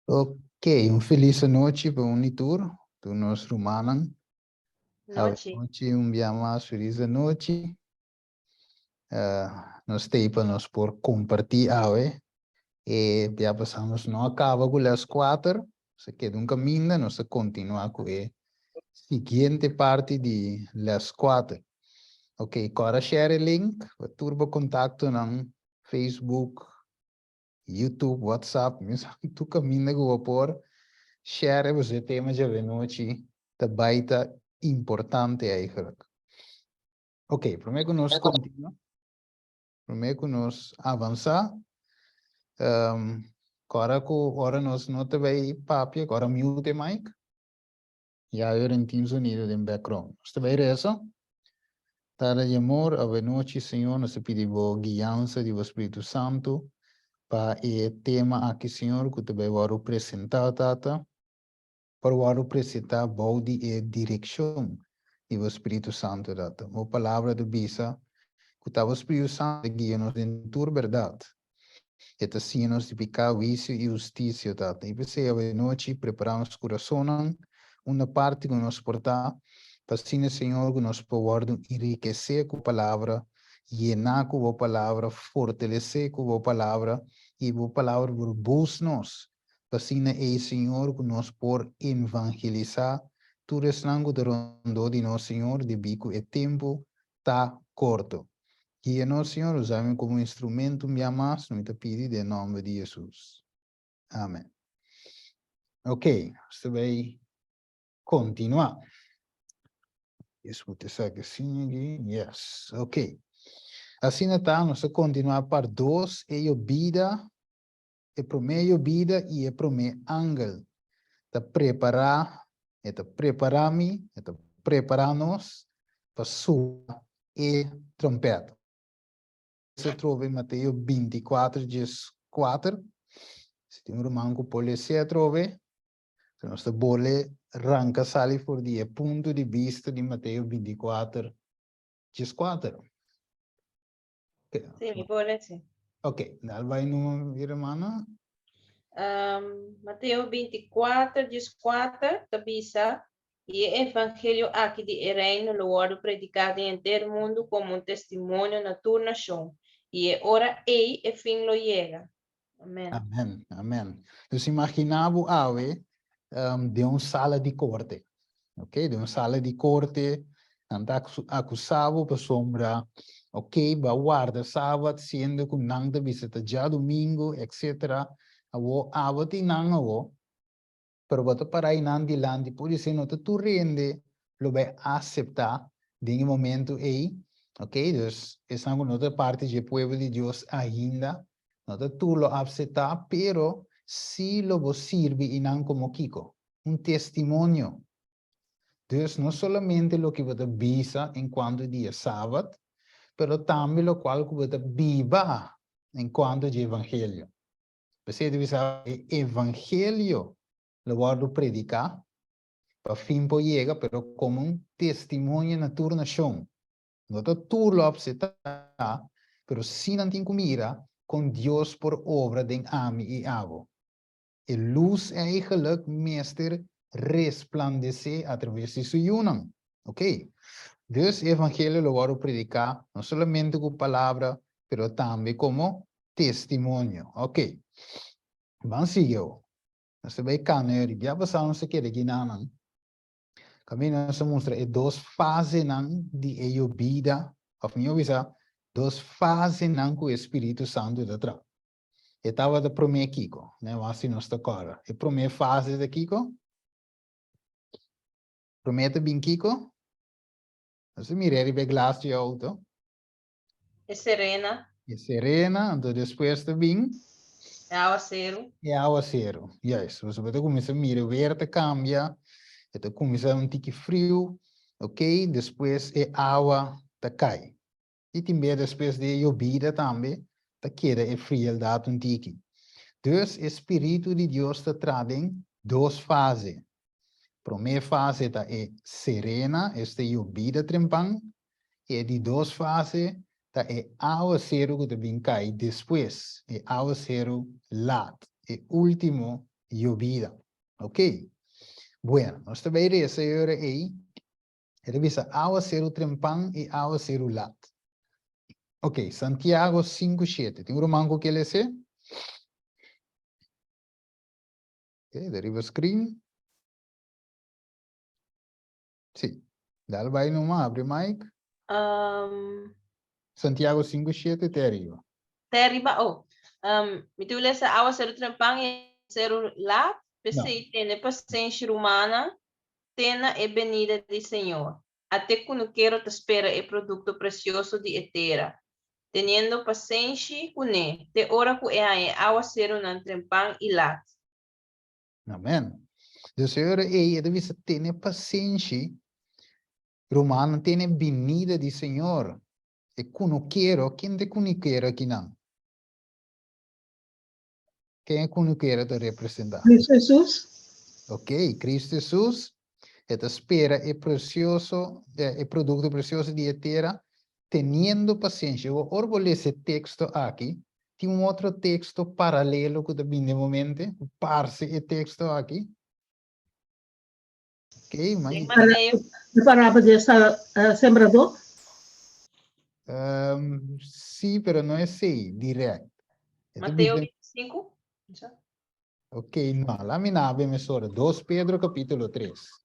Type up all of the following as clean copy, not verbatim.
Ok, un felis anochi pa un i tur, tur nos rumannan. Nochi. Anochi un bia mas felis anochi. Nos t'ei pa nos por kompartí awe. E bia pasá nos no a kaba ku les kuater, nos a keda un kaminda, nos ta kontinuá ku e siguiente parti di les kuater. Ok, kòrda share e link pa tur bo kontaktonan, Facebook, YouTube, WhatsApp, mi sa tur kaminda ku bo por share pasobra e tema djawe nochi ta bai ta importante eigenlijk. Ok, promé ku nos kontinua, promé ku nos avansá, kòrda ku ora nos no ta bai papia, kòrda mute e mic. Ya horen tin zonido den background. Nos ta bai resa. Tata di amor, awe nochi, Señor, nos ta pidi bo guiansa di bo Spiritu Santu pa e tema aki, Señor, ku ta bai wòrdu presentá, Tata, por wòrdu presentá bou di e direkshon di bo Spiritu Santu, Tata. Bo palabra ta bisa ku ta bo Spiritu Santu ta guia nos den tur bèrdat. E ta siña nos di piká, huisio i hustisia, Tata. I p'esei awe nochi prepará nos kurasonnan, unda parti ku nos por ta, pa asina, Señor, ku nos por wòrdu enrikesé ku palabra, yená ku bo palabra, fortalesé ku bo palabra, i bo palabra por boost nos, pa asina ei, Señor, ku nos por evangelisá tur esnan ku ta rondó di nos, Señor, debí ku e tempu ta korto. Guia nos, Señor, usa mi komo instrumento un bia mas, mi ta pidi den nòmber di Hesus. Amen. Ok, nos ta bai kontinuá. Escuta esaki asina aki. Yes, ok. Asina ta, nos ta kontinuá part dos, e yobida, e promé yobida i e promé angel. Ta prepará, e ta prepará mi, e ta prepará nos pa sua e trompèt. Se troba in Mateo 24, 14. Si tin un ruman ku por lese atrobe, so nos ta bole ranka sali for di e punto di bista di Mateo 24, 14. Sí, mi por lese. Ok, dal bai numa, mi hermana. Mateo 24, 14, ta bisa, I e evangelio aki di e reino lo wòrdu prediká den henter mundu komo un testimonio na tur nashon, i e ora ei e fin lo yega. Amen. Amen, amen. Dus imaginá bo awe den un sala di korte, ok, den un sala di korte, nan ta akusá bo pasobra, ok, bo a warda sabat siendo ku nan ta bisa ta djadumingu, etcetera. Awor abo tin nan awor, pero bo ta para einan dilanti, podisé no ta tur hende lo bai aseptá den e momento ei, ok, dus esnan ku no ta parti dje pueblo di Dios ainda, no ta tur lo apseptá, pero sí lo bo sirbi einan komo kiko? Un testimonio. Dus no solamente loke bo ta bisa en kuanto di e Sabat, pero tambe lokual ku bo ta biba en kuanto dje evangelio. P'esei ta bisa e evangelio lo wòrdu prediká pa fin por yega, pero komo un testimonio na tur nashon. No ta tur lo apseptá, pero sí nan tin ku mira kon Dios por obra den ami i abo. E lus eigenlijk mester resplandesé atraves di su yunan. Ok. Dus e evangelio lo wòrdu prediká no solamente ku palabra, pero tambe komo testimonio. Ok. Ban sigui awor. Nos ta bai kana e riba. Ya pasá nos a keda kinanan. Kaminda nos a mustra e dos fasenan di e yobida, òf mihó bisa, dos fasenan ku e Spiritu Santu ta traha. E tabata promé kiko? Ne wak si nos ta kòrda. E promé fase ta kiko? Promé ta bin kiko? Nos ta mira riba e glas di outo. E serena. E serena, anto despues ta bin. E awaseru. E awaseru, juist. Pasobra bo ta kuminsá mira e weer ta kambia, e ta kuminsá un tiki friu, ok, despues e awa ta kai. I tin bes despues di e yobida tambe ta keda e frieldat un tiki. Dus e spiritu di Dios ta traha den dos fase. Promé fase ta e serena, esta e yobida trempan, i e di dos fase ta e awaseru ku ta bin kai despues, e awaseru lat, e ultimo. yobida. Ok. Bueno, nos ta bay reza e ora ey. E ta bisa awaseru trempan i awaseru lat. Ok, Santiago 5:7. Tin un ruman ku ke lese? Ok, de riba screen. Sí. Dal bai numa, abri mic. Santiago 5:7 te ariba. Te ariba, oh. Mi tin lesa awaseru trempan i awaseru lat, p'esei tene pasenshi rumannan, te na e benida di Señor. Ate kunukero ta spera e produkto presioso di e tera, teniendo pasenshi kuné te ora ku e haña e awaserunan trempan i lat. Amen. Dus e ora ei e ta bisa tene pasenshi, rumannan, te na e binida di Señor. E kunukero, ken ta e kunukero akinan? Ken e kunukero ta representá? Cristo Hesus. Ok, Cristo Hesus. E ta spera e precioso, e producto precioso di e tera, teniendo pasenshi. Ora bo lesa e teksto aki, tin un otro teksto paralelo ku ta bini den bo mente, ku parse e teksto aki? Ok, ma Den Mateo. E parabel di e sembradó? Sí, pero no esei direct. E ta Mateo bisa. 25? Ok, no, la mi nabe mesora. 2 Pedro capítulo 3.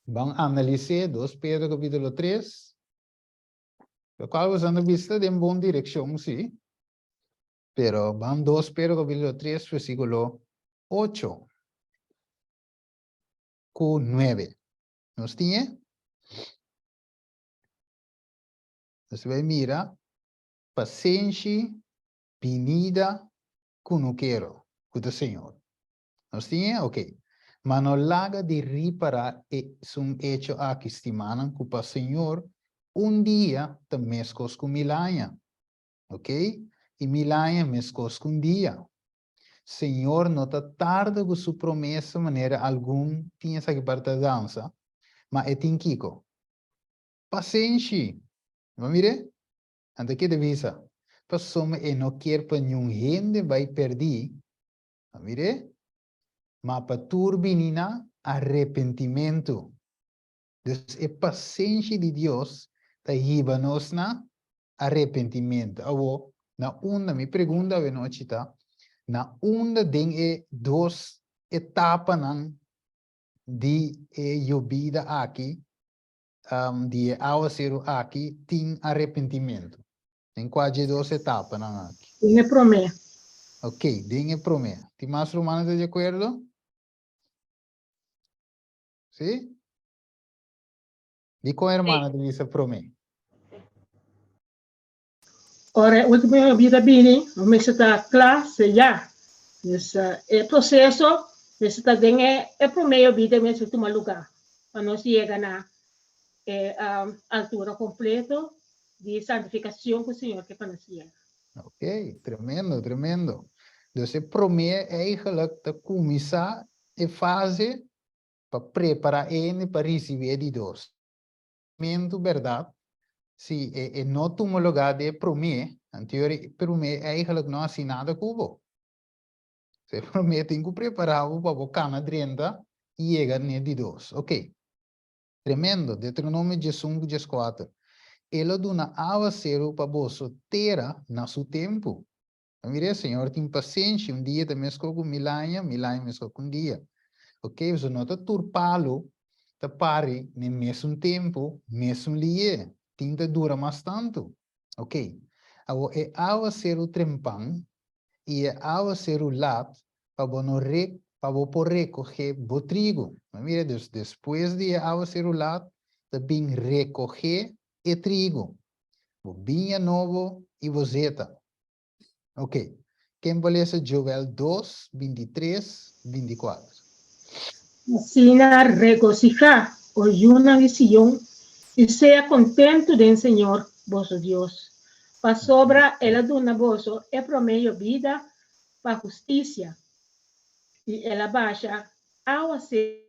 Ban analis'é 2 Pedro capítulo 3. Locual boso anda bista den bon direccion, sí. Pero ban 2 Pedro capítulo 3 versículo 8 cu 9. Nos tin e? Nos bai mira pasenshi, binida, kunukero, ku ta Señor. Nos tin e? Ok. Ma no laga di ripará e sun echo aki, stimanan, ku pa Señor un dia ta meskos ku mil aña. Ok? I mil aña meskos ku un dia. Señor no ta tarda ku su promesa manera algun tin esaki par tardansa, ma e tin kiko? Pasenshi! Bo mir'é? Anto ke ta bisa? Pasobra e no kier pa niun hende bai pèrdí, a mir'é? Ma pa tur bini na arepentimentu. Dus e pasenshi di Dios ta hiba nos na arepentimentu. Awor, na unda, mi pregunta awenochi ta, na unda den e dos etapanan di e yobida aki, di e awaseru aki, tin arepentimentu? Den kua dje dos etapanan aki? Den e promé. Ok, den e promé. Tin mas rumannan ta di akuerdo? Sí? Dikon hermana ta bisa promé? Ora e último yobida bini, bo mester ta kla seyá. Dus e proseso mester ta den e promé yobida mester tuma lugá pa nos yega na e altura kompleto di santifikashon ku Señor ke pa nos yega. Ok, tremendo, tremendo. Dus e promé eigenlijk ta kuminsá e fase pa prepara hende pa ricibi e di dos. Mentu berdad, si e e no tuma lugar di e prome, anto e prome eigenlijk no haci nada cu bo. So e prome tin cu prepara bo pa bo cana drenta y yega n'e di dos. Ok. Tremendo, Deuteronomio 11 cu 14. E lo duna awaceru pa boso tera na su tempu. Ta mira e Señor tin pasenshi, un dia ta meskos ku mil aña, mil aña meskos ku un dia. Ok, pasobra no ta tur palu ta pari n'e mesun tempu, mesun lié, tin ta dura mas tantu. Ok, awor e awaseru trempan i e awaseru lat pa bo no re pa bo por rekohé bo trigu. Ta mira, dus despues di e awaseru lat ta bin rekohé e trigu, bo biña nobo i bo zeta. Ok. Ken por lesa Joel 2, 23, 24? Asina regosihá, o yunan di Sion, i sea kontentu den Señor, boso Dios, pasobra El a duna boso e promé yobida pa hustisia, i El a basha awaseru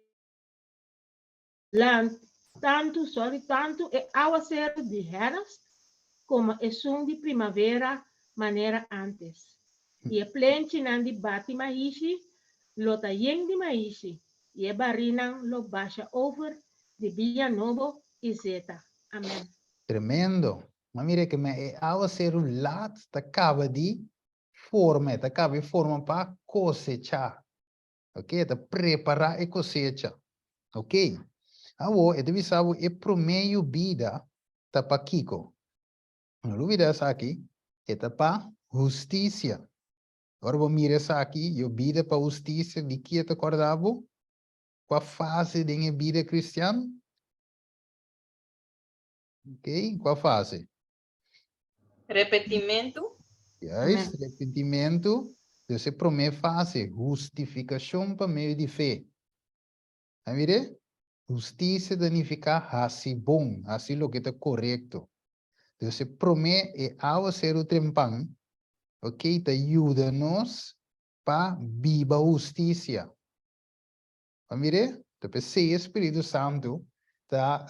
Lan tantu, sorry, tantu e awaseru di herfst komo esun di primavera manera ántes. I e plenchinan di bati maishi lo ta yen di maishi, i e barínan lo basha over di biña nobo i zeta. Amèn. Tremendo! Ma mira ke men e awaseru lat ta kaba di forma, e ta kaba di forma pa kosechá. Ok, e ta prepará e kosecha. Ok, awor e ta bisa bo e promé yubida ta pa kiko? No lubida esaki, e ta pa hustisia. Ora bo mira esaki, yobida pa hustisia, di ki e ta kòrda bo? Kua fase den e bida kristian? Ok, kua fase? Repentimentu. Juist, repentimentu. Dus e promé fase, hustifikashon pa medio di fe. A mire? Hustisia ta nifiká hasi bon, hasi loke ta korekto. Dus e promé, e awaseru trempan, ok, ta yuda nos pa biba hustisia. A mire? Ta p'esei e Spiritu Santu ta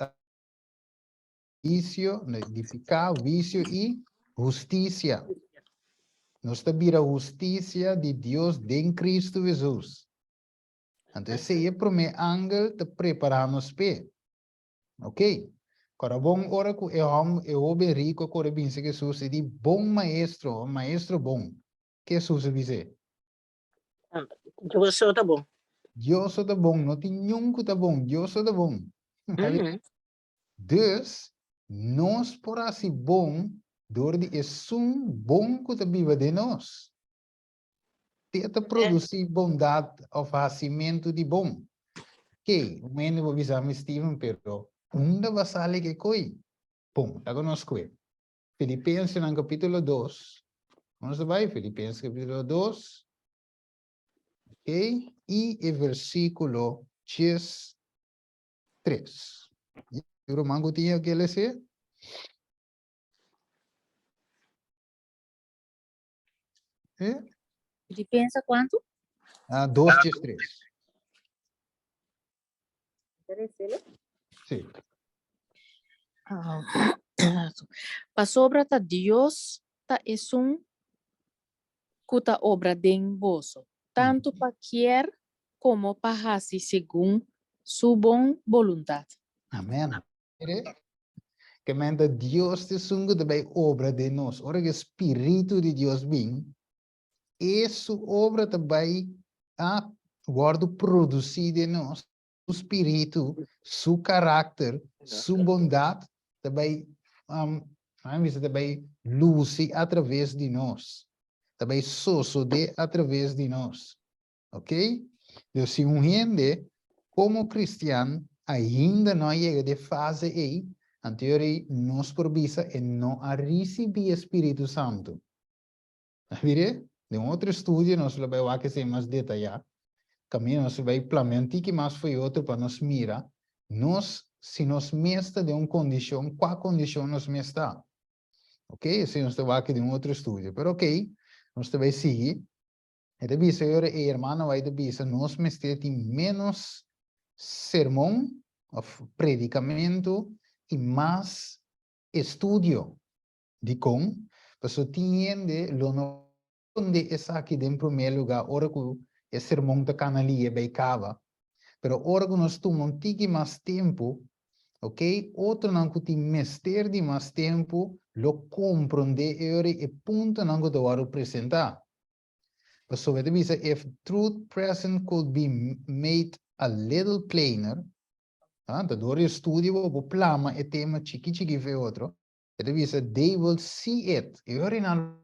Huisio, di piká, huisio i hustisia. Nos ta bira hustisia di Dios den Kristu Hesus. Anto esei e promé angel ta prepará nos p'e. Ok. Kòrda bon ora ku e hòm, e hóben riku a kore binse ku Hesus e di, Bon Maestro, Maestro bon. Ke Hesus a bis'é? Dios so ta bon. Dios so ta bon, no tin niun ku ta bon, Dios so ta bon. Dus, nos por hasi bon dor di esun bon ku ta biba den nos. Te ta produsí bondat òf hasimentu di bon. Ke, un hende por bisa mi, Steven, pero unda bo a sali ku e koi? Bon, laga nos kue. Filipensenan kapítulo dos. Nos ta bai Filipenses kapítulo dos. Ok, i e versíkulo 13. E ruman ku tin aki lese? Eh? Filipenses kuantu? Ah, 2 dies 3. Sí. Ah, pasobra ta Dios ta esun ku ta obra den boso, tantu pa kier komo pa hasi segun su bon boluntat. Amen. Mire, ke men ta Dios ta esun ku ta bai obra den nos. Ora ku e Spiritu di Dios bin, e su obra ta bai a wòrdu produsí den nos. Su spiritu, su karakter, su bondat ta bai, um, bisa, ta bai lusi atraves di nos. Ta bai sosodé atraves di nos. Ok? Dus si un hende komo kristian ainda no a yega di e fase ei, anto yori nos por bisa e no a risibí e Spiritu Santu. Mire, den un otro estudio nos lo bai wak esei mas detayá. Kaminda nos lo bai plamea un tiki mas fo'i otro pa nos mira nos si nos mes ta den un kondishon, kua kondishon nos mes ta. Ok, esei nos ta wak den un otro estudio. Pero ok, nos ta bai sigui. E ta bisa e ora ei, hermano White ta bisa, nos mester tin ménos sermon òf predikamentu i mas estudio. Dikon? Pasobra tin hende lo no komprondé esaki den promé lugá ora ku e sermon ta kana lihe bai kaba. Pero ora ku nos tuma un tiki mas tempu, ok, otronan ku tin mester di mas tempu lo komprondé e ora e puntonan ku ta wòrdu presentá. Pasobra e ta bisa, If truth present could be made a little plainer, ta dor di estudio bo por plama e tema chiki chiki fe otro, E ta bisa, They will see it. E ora nan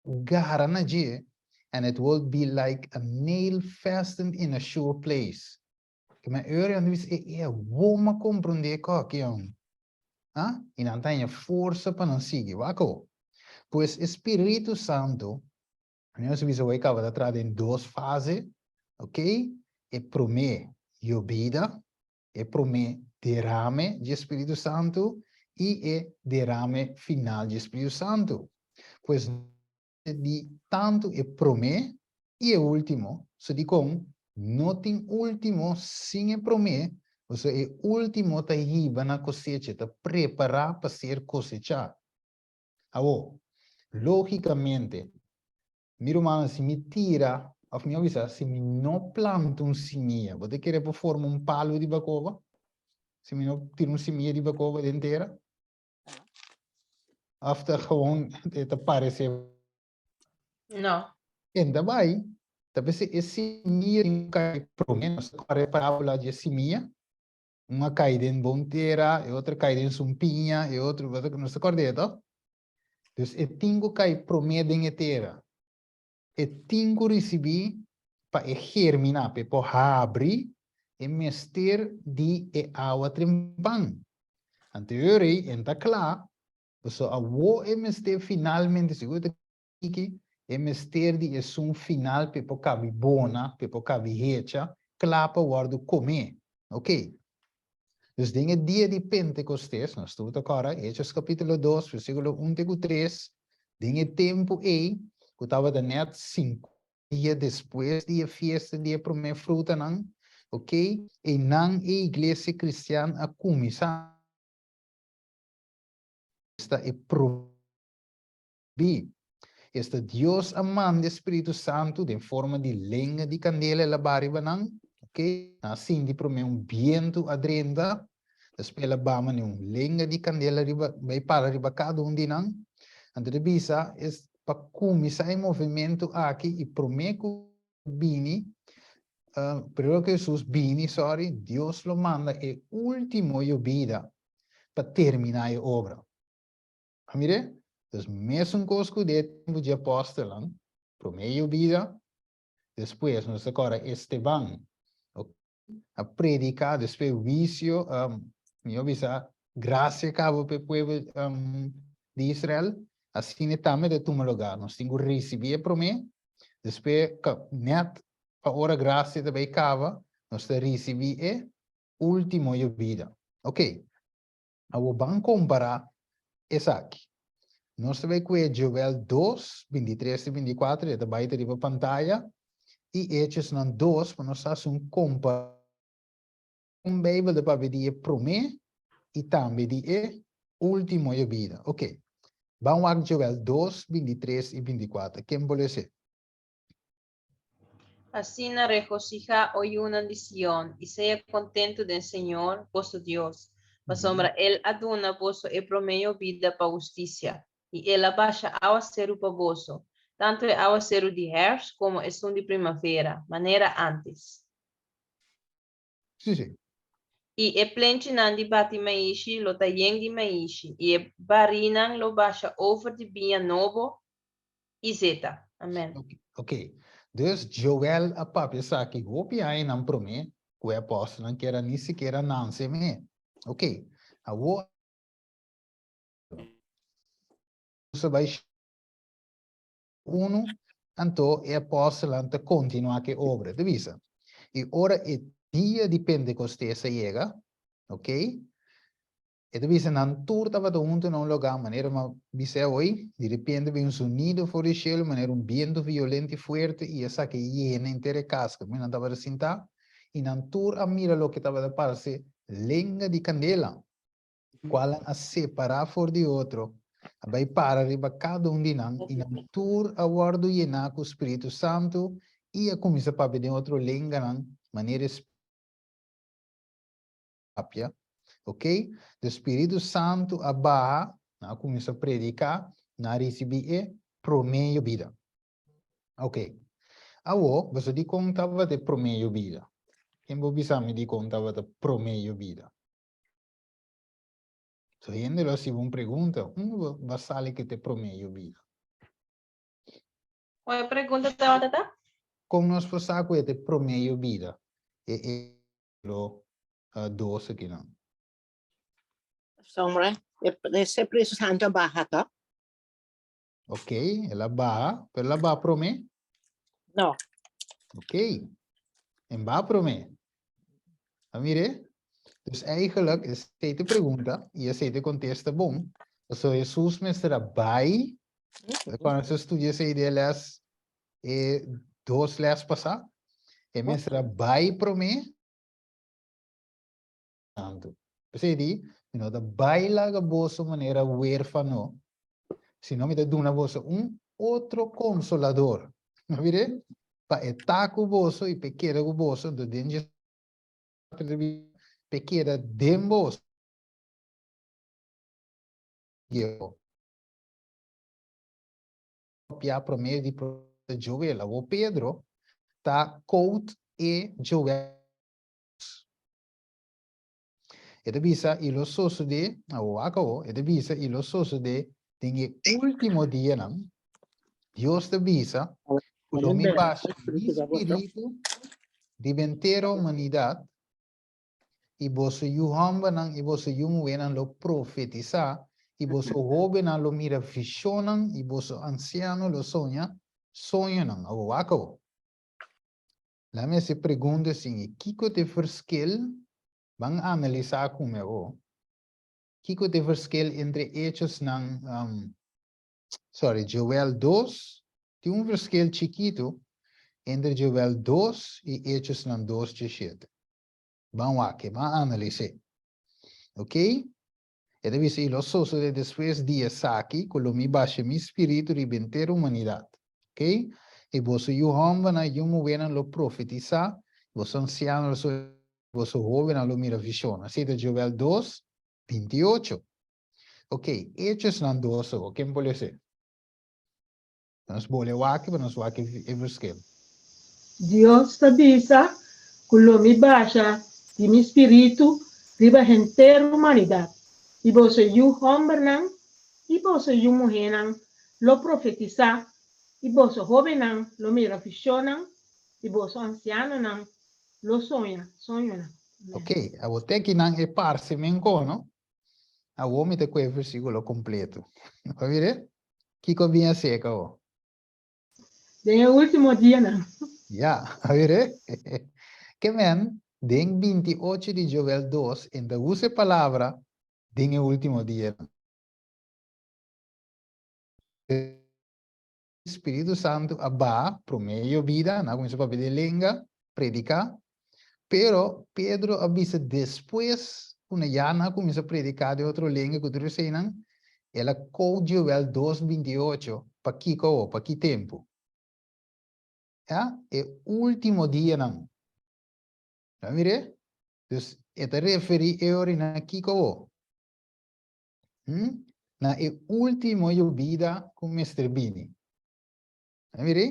lo gara na dje, and it will be like a nail fastened in a sure place. Ke men e ora nan ta bisa, e e awor m'a komprondé kòki aun. Ha? I nan ta haña forsa pa nan sigui. Wak awor. Pues e Spiritu Santu, nos a bisa awor e kaba ta traha den dos fase, ok? E promé, yobida, e promé derame dje Spiritu Santu i e derame final dje Spiritu Santu. Pues di tantu e promé i e último, so dikon no tin último sin e promé, pasobra e último ta hiba na kosecha, ta prepará pa ser kosechá. Awor, lógikamente, mi rumannan, si mi tira. Òf mi a bisa, si mi no planta un simia, bo ta kere por forma un palu di bakoba? Si mi no tira un simia di bakoba den tera? Òf ta gewoon e ta parese? No. En ta bai, ta p'esei e simia tin ku kai promé. Nos ta kòrda e parábola di e simia. Un a kai den bon tera, e otro a kai den sumpiña, e otro, nos ta kòrda e, tòg? Dus e tin ku kai promé den e tera. E tin ku risibí pa e germiná, pa e por habri, e mester di e awa trempan. Anto e ora ei e ta kla, pasobra awor e mester finalmente, segun e ta kiki, e mester di esun final pa e por kabi bona, pa e por kabi hecha, kla pa wòrdu komé. Oké. Dus den e dia di Pentekostes, nos tur ta kòrda, Hechos kapítulo dos, versíkulo un te ku tres, den e tempu ei, ku tabata nèt sinku dia despues di e fiesta di e promé frutanan, oké, einan e iglesia kristian a kuminsá. Esta e promé. Bi. Esta Dios a manda e Spiritu Santu den forma di lenga di kandela el a baha riba nan, ok, nan a sinti promé un bientu a drenta, despues el a baha manera un lenga di kandela riba, bai para riba kada un di nan. Anto ta bisa es pa kuminsá e movementu aki i promé ku bini, primero ku Hesus bini, sorry, Dios lo manda e último yobida pa terminá e obra. A mir'é? Dus mesun kos ku den e tempu dje apòstelnan, promé yobida, despues nos ta kòrda Esteban a prediká, despues huisio, mihó bisa, grasia kaba pa e pueblo di Israel, asina tambe ta tuma lugá. Nos tin ku risibí e promé, despues nèt pa ora grasia ta bai kaba, nos ta risibí e último yobida. Oke. Awor ban kompará esaki. Nos ta bai kue Joel dos, bintitres te bintikuater, e ta bai ta riba pantaya, i Hechosnan dos, pa nos hasi un komparashon. Beibel ta papia di e promé i tambe di e último yobida. Oke, ban wak Joel dos, bintitres i bintikuater. Ken por lesa e? Asina regosihá, o yunan di Sion, i sea kontentu den Señor, boso Dios, pasobra El a duna boso e promé yobida pa hustisia, i El a basha awaseru pa boso, tantu e awaseru di hèrfst komo esun di primavera, manera ántes. Sí, sí. I e plenchinan di bati maishi lo ta yen di maishi, i e barinan lo basha over di biña nobo i zeta. Amen. Ok, ok. Dus Joel a papia esaki hopi añanan promé ku e apòstelnan kera ni sikiera nanse mé. Ok, awor nos a bai unu, anto e apòstelnan ta kontinuá ku e obra. Ta bisa, i ora e dia di Pentekostes a yega, ok, e ta bisa nan tur tabata huntu na un lugá, manera mi a bis'é awor, di repente bin un sonido for di shelu manera un bientu violento i fuerte i esaki yena henter e kas kaminda nan tabata sintá, i nan tur a mira loke tabata parse lenga di kandela. Kualnan a separá for di otro, a bai para riba kada un di nan, i nan tur a wòrdu yená ku Spiritu Santu i a kuminsá papia den otro lenganan, manera e papia. Oké, de Spiritu Santu a baha, nan a kuminsá prediká, nan a risibí e promé yobida. Oké, awor, boso dikon tabata e promé yobida? Ken por bisa mi dikon tabata promé yobida? So hende lo hasi bo un pregunta, unda bo ba sali ku te promé yobida? Kua e pregunta tabata ta? Kon nos por sa ku e te promé yobida? E e lo dos akinan. Sombra, e Spiritu Santu a baha to? Ok, el a baha, pero el a baha promé? No. Ok, en baha promé. A mire? Dus eigenlijk esei te pregunta i esei te contesta bon. So Jesus mester a bai, cuando se studia esei de les, e dos les pasá, e mester a bai promé, Santu. P'esei di, mi no ta bai laga boso manera huérfano, sino mi ta duna boso un otro konsolador. No mir'é? Pa e ta ku boso i pa e keda ku boso, anto den dje pa e keda den boso. Papia promé di profeta Joel. Awor Pedro ta quote e Joel. E ta bisa, i lo sosodé, awor wak awor, e ta bisa, i lo sosodé den e último dianan, Dios ta bisa, ku lo mi basha mi spiritu riba entero humanidat, i boso yu hòmbernan i boso yu muhénan lo profetisá, i boso hóbennan lo mira vishonnan, i boso ansiano lo soña soñonan. Awor wak awor. Laat mi hasi pregunta sigui, kiko ta e verschil, ban analisá ku mi awor, kiko ta e verschil entre Hechosnan, sorry, Joel dos, tin un verschil chikitu entre Joel dos i Hechosnan dos djeshete. Ban wak e, ban analis'é. Ok? E ta bisa, I lo sosodé despues di esaki, ku lo mi basha mi spiritu riba henter humanidat. Ok? I boso yu hòmbernan i yu muhénan lo profetisá, boso ansiano lo soña, boso hóbennan lo mira vishon. Así ta Joel dos, 28. Ok, Hechosnan dos awor, ken por lesa? Nos bole wak pa nos wak e verschil. Dios ta bisa ku lo mi basha di mi spiritu riba henter humanidat, i boso yu hòmbernan i boso yu muhénan lo profetisá, i boso hóbennan lo mira vishonnan, i boso ansianonan lo soña soñonan. Amèn. Ok, awor te akinan e parse men kono. Awor mi ta kohe e versíkulo kompleto. Bo a mira? Kiko a bin a seka awor? Den e último dianan. Ya, a mira? Ke men, den 28 di Joel 2, en ta usa e palabra den e último dianan. Spiritu Santu a baha promé yobida, nan a kuminsá papia den lenga, prediká. Pero Pedro a bisa despues ku nan ya nan a kuminsá prediká den otro lenga ku tur eseinan, el a kou Joel dos 28, pa kiko awor, pa ki tempu? Ya, e último dianan. Nan a mir'é? Dus e ta referí e ora na kiko awor? Hm? Na e último yobida ku mester bini. A mira?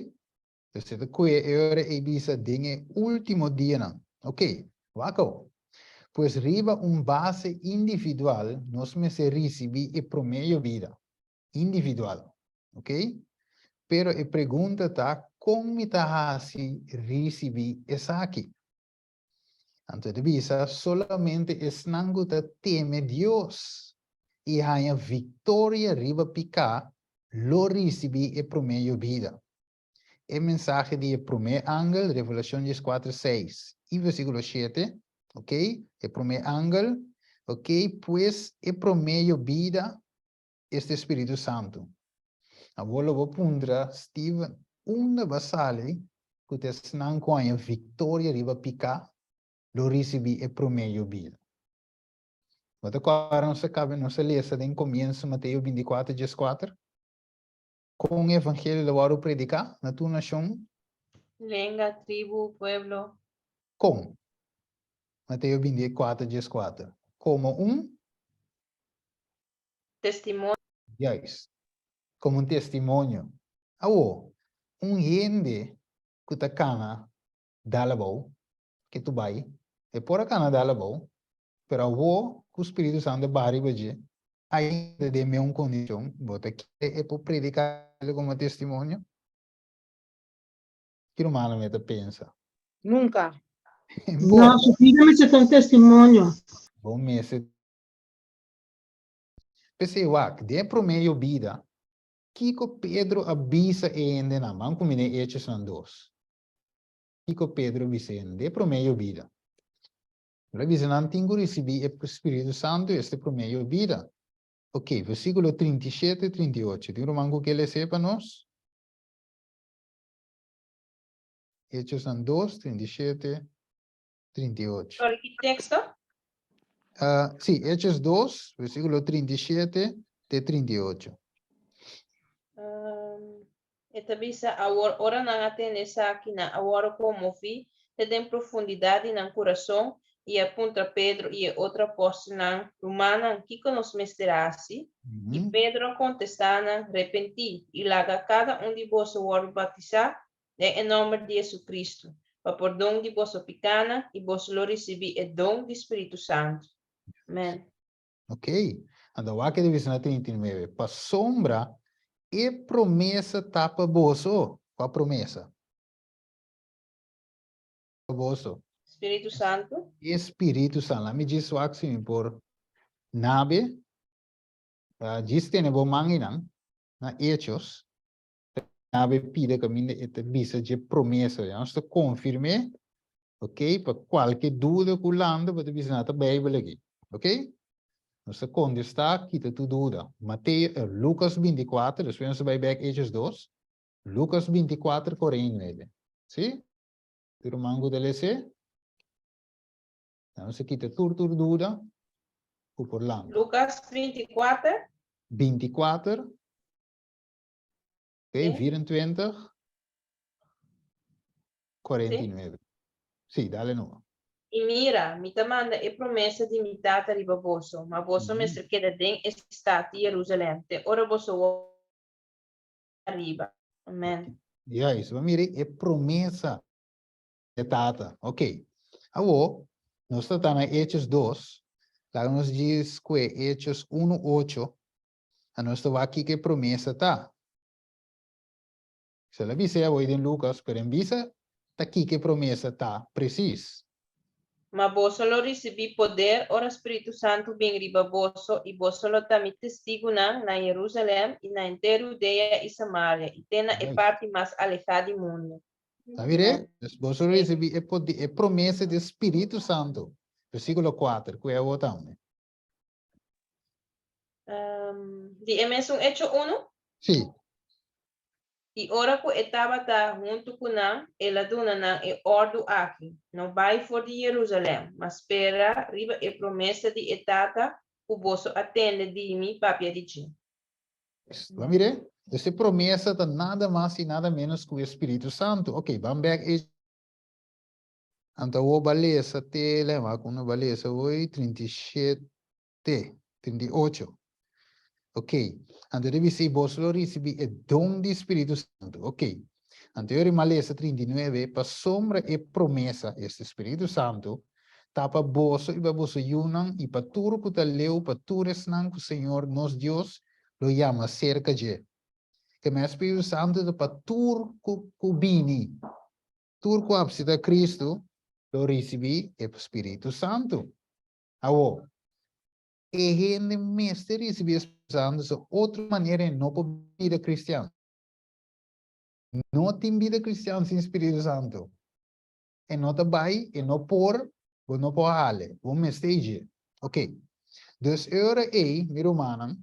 Dus e ta kue e ora ei bisa den e último dianan. Ok, wak awor. Pues riba un base individual nos mester risibí e promé yobida. Individual. Ok? Pero e pregunta ta, kon mi ta hasi risibí esaki? Anto e ta bisa, Solamente esnan ku ta teme Dios i haña viktoria riba piká lo risibí e promé yobida. E mensahe di e promé angel, Revelashon 14, 6 i versíkulo 7, ok, e promé angel, ok, pues e promé yobida esta e Spiritu Santu. Awor lo bo puntra Steven, unda bo a sali ku ta esnan ku haña viktoria riba piká lo risibí e promé yobida? Bo ta kòrda nos a kaba nos a lesa den komienso Mateo 24, 14? Kon e evangelio lo wòrdu prediká na tur nashon? Lenga, tribu, pueblo. Kon? Mateo 24, 14. Komo un Testimonio. Juist. Como un testimonio. Awo, un hende cu ta cana dal abou, ke tu bai, e por a cana dal abou, pero awo cu Spiritu Santo a baha riba dje, ainda den meun condicion, bo ta kere e por predica como testimonio? Ki rumannan mi ta pensa? Nunca. No, su vida mester ta un testimonio. Bo mester. P'esei wak, den e promé yobida, kiko Pedro a bisa e hendenan? Ban kuminé Hechosnan dos. Kiko Pedro a bisa e hende den e promé yobida? El a bisa nan tin ku risibí e Spiritu Santu esta e promé yobida. Oke, versíkulo 37 i 38. Tin ruman ku ke les'é pa nos? Hechosnan dos, 37, 38. Sorry, ki teksto? Uh, sí, Hechos 2, versículo 37 te 38. Um, e E ta bisa, Awor, ora nan a tende esaki, nan a wòrdu konmoví te den profundidat di nan kurason i a puntra Pedro i e otro apòstelnan, Rumannan, kiko nos mester hasi? I Pedro a kontestá nan, Repentí, i laga kada un di boso wòrdu batisá den e nòmber di Jesucristo, pa pordon di boso pikánan, i boso lo risibí e don di Spiritu Santu. Amèn. Ok, anto wak e bisa na 39, pasobra e promesa ta pa boso. Kua promesa? Pa boso. Spiritu Santu. E Spiritu Santu. Laat mi djis wak si mi por nabe. Djis tene bo man einan, na Hechos. Nabe pida kaminda e ta bisa dje promesa. Ya nos ta konfirm'é, ok, pa kualke duda ku lanta bo ta bisa na ta Beibel aki, ok? Nos ta kontestá, kita tur duda. Mateo, Lukas 24, despues nos ta bai bèk Hechos 2. Lukas 24, 49. Sí? Tur ruman ku ta les'é? Ya nos ta kita tur tur duda ku por lanta. Lukas 24. 24. Oké, 24, 49. Sí, dale numa. I mira, mi ta manda e promesa di mi Tata riba boso, ma boso mester keda den e stat di Jerusalèm te ora boso wòrdu ariba. Amèn. Juist, bo mira e promesa di Tata. Oké. Awor, nos ta ta na Hechos 2, laga nos djis kue Hechos 1, 8. A nos ta wak kiko e promesa ta. Se la bisa awor den Lucas, pero en bisa ta kiko e promesa ta precies. Ma boso lo risibí poder ora Spiritu Santu bin riba boso, i boso lo ta mi testigunan na Jerusalèm i na henter Hudea i Samaria i te na e parti mas alehá di mundu. Ta mir'é? Dus boso lo risibí e poder, e promesa di Spiritu Santu. Versíkulo kuater, ku e awor tambe. Di e mesun Echo unu? Sí. I ora ku e tabata huntu ku nan, el a duna nan e òrdu aki, No bai for di Jerusalèm, ma spera riba e promesa di e Tata ku boso a tende di mi papia di dje. Bo a mir'é? Dus e promesa ta nada mas i nada ménos ku e Spiritu Santu. Oké, ban bèk Echo. Anto awor ba lesa te lema ku no ba lesa hoy 37, 38. Ok, anto debe si boso lo ricibi e don di Spiritu Santo. Ok, anto yo rima lesa 39, pasobra e promesa, este Spiritu Santo, ta pa boso i pa boso yunan i pa tur ku ta leu, pa tur esnan ku Señor nos Dios lo yama serka dje. Ke men Spiritu Santo ta pa tur ku bini. Tur ku apsita Kristu lo risibí e Spiritu Santu. Awor, e hende mester risibí e Spiritu Santu, so otro manera e no por bira kristian. No tin bida kristian sin Spiritu Santu. E no ta bai, e no por, bo no por hale, bo mester dje. Ok. Dus e ora ei, mi rumannan,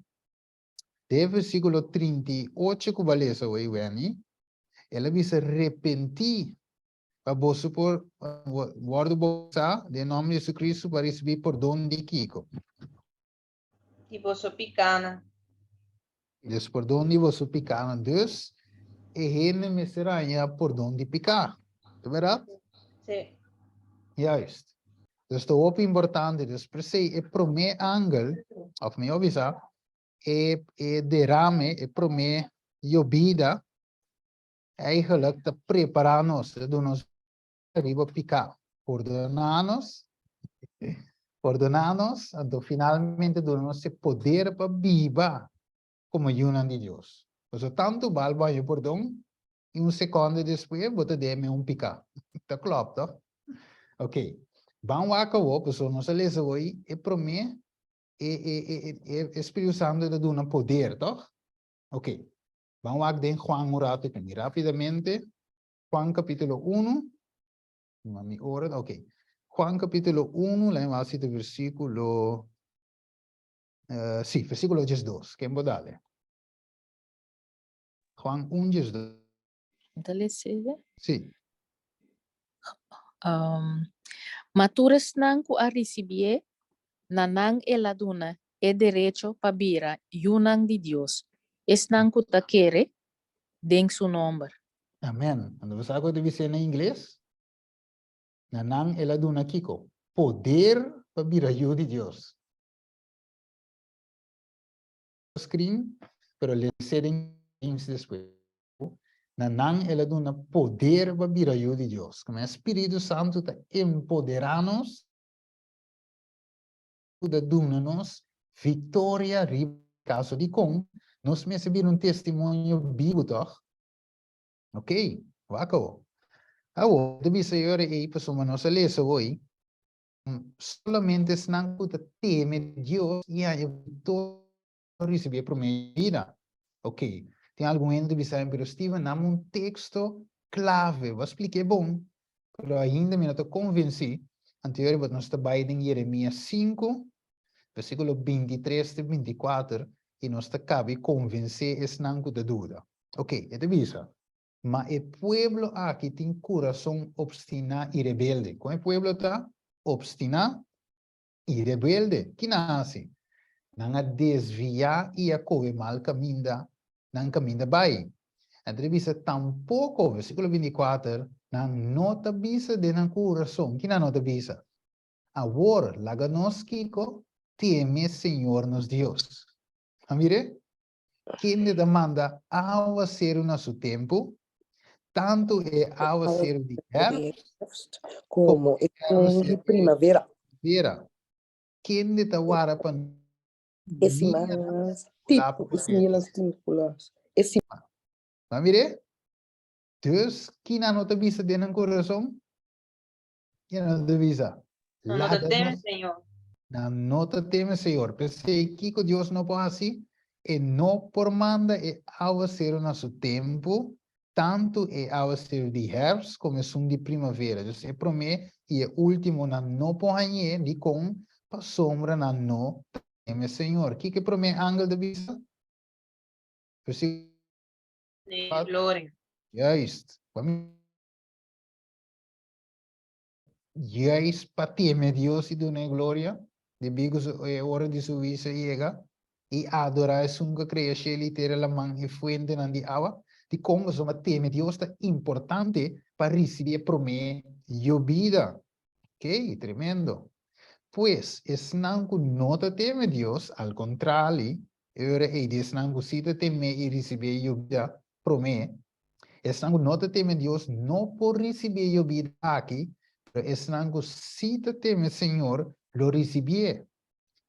Den versíkulo 38 ku bo a lesa awor, Wenny, el a bisa, Repentí, pa boso por wòrdu boutisá den nòmber di Jesucristo pa risibí pordon di kiko? Di boso pikánan. Dus pordon di boso pikánan. Dus e hende mester haña pordon di piká. Ta bèrdat? Sí. Juist. Dus ta hopi importante. Dus presei e promé angel, of mihó bisa, e e derame, e promé yobida, eigenlijk ta prepará nos, ta duna nos riba piká. Pordoná nos, pordoná nos, anto finalmente duna nos e poder pa biba komo yunan di Dios. Pasobra tantu bal bo haña pordon, i un sekonde despues bo ta den un piká. Ta klòp, tòg? Ok. Ban wak awor, pasobra nos a lesa awor e promé e e e e e Spiritu Santu ta duna poder, tòg? Ok. Ban wak den Juan un ratu aki. Rápidamente, Juan kapítulo 1. Tuma mi ora. Ok. Juan kapítulo 1, laat me wak si ta versíkulo, sí, versíkulo 12. Ken bo dale? Juan 1, 12. Ta lesa? Sí. Ma tur esnan ku a risibié, na nan el a duna e derecho pa bira yunan di Dios, esnan ku ta kere. den su nomber. Amen. Anto bo sa ku ta bis'é na ingles? Na nan el a duna kiko? Poder pa bira yu di Dios. Screen, pero les'é den James despues. Na nan el a duna poder pa bira yu di Dios. Como e Spiritu Santu ta empoderá nos, ta duna nos victoria riba caso di con nos mester bira un testimonio bibu, toch? Ok, wak awo. Awo, ta bisa e ora ei pasobra nos a lesa hoy, solamente esnan cu ta teme Dios y haña victoria ricibi e prome bida. Ok, tin algun hende ta bisa mi, pero Steven, dame un texto clave, bo a splica e bon, pero ainda mi no ta convenci. Anto ora nos ta bay den Jeremias 5, versiculo 23 te 24, y nos ta cabi convence esnan cu ta duda. Ok, e ta bisa, Ma e pueblo aki tin curason obstina y rebelde. Con e pueblo ta? Obstina y rebelde. Ki nan a haci? Nan a desvia y a coge mal caminda, nan caminda bay. Anto e bisa, Tampoco, versiculo 24, nan no ta bisa den nan curason. Ki nan no ta bisa? Awor, laga nos kico? Teme Señor nos Dios. A mire? Kende ta manda awaseru na su tempu, tantu e awaseru di herfst komo e esun di primavera. Primavera. Kende ta wara pa E siman tipo, e simianan stimpulas. E siman. Bo mir'é? Dus, kina no ta bisa den nan kurason? Kina no ta bisa? Nan no ta teme Señor. Nan no ta teme Señor. P'esei, kiko Dios no por hasi? E no por manda e awaseru na su tempu, tantu e awaseru di herfst komo esun di primavera. Dus e promé i e último nan no por hañ'é. Dikon? Pasobra nan no ta teme Señor. Kiko e promé angel ta bisa? Versíkulo Gloria. Juist. Juist pa teme Dios i dun'é gloria, debí ku e ora di su huisio a yega, i adorá esun ku a krea shelu i tera, laman i fuentenan di awa. Dikon pasobra teme Dios ta importante pa risibí e promé yobida? Kei, tremendo! Pues, esnan ku no ta teme Dios, al kontrali, e ora ei di esnan ku sí ta tem'é i risibí e yobida promé, Esnan ku no ta teme Dios no por risibí e yobida aki, pero esnan ku sí ta teme Señor lo risibié.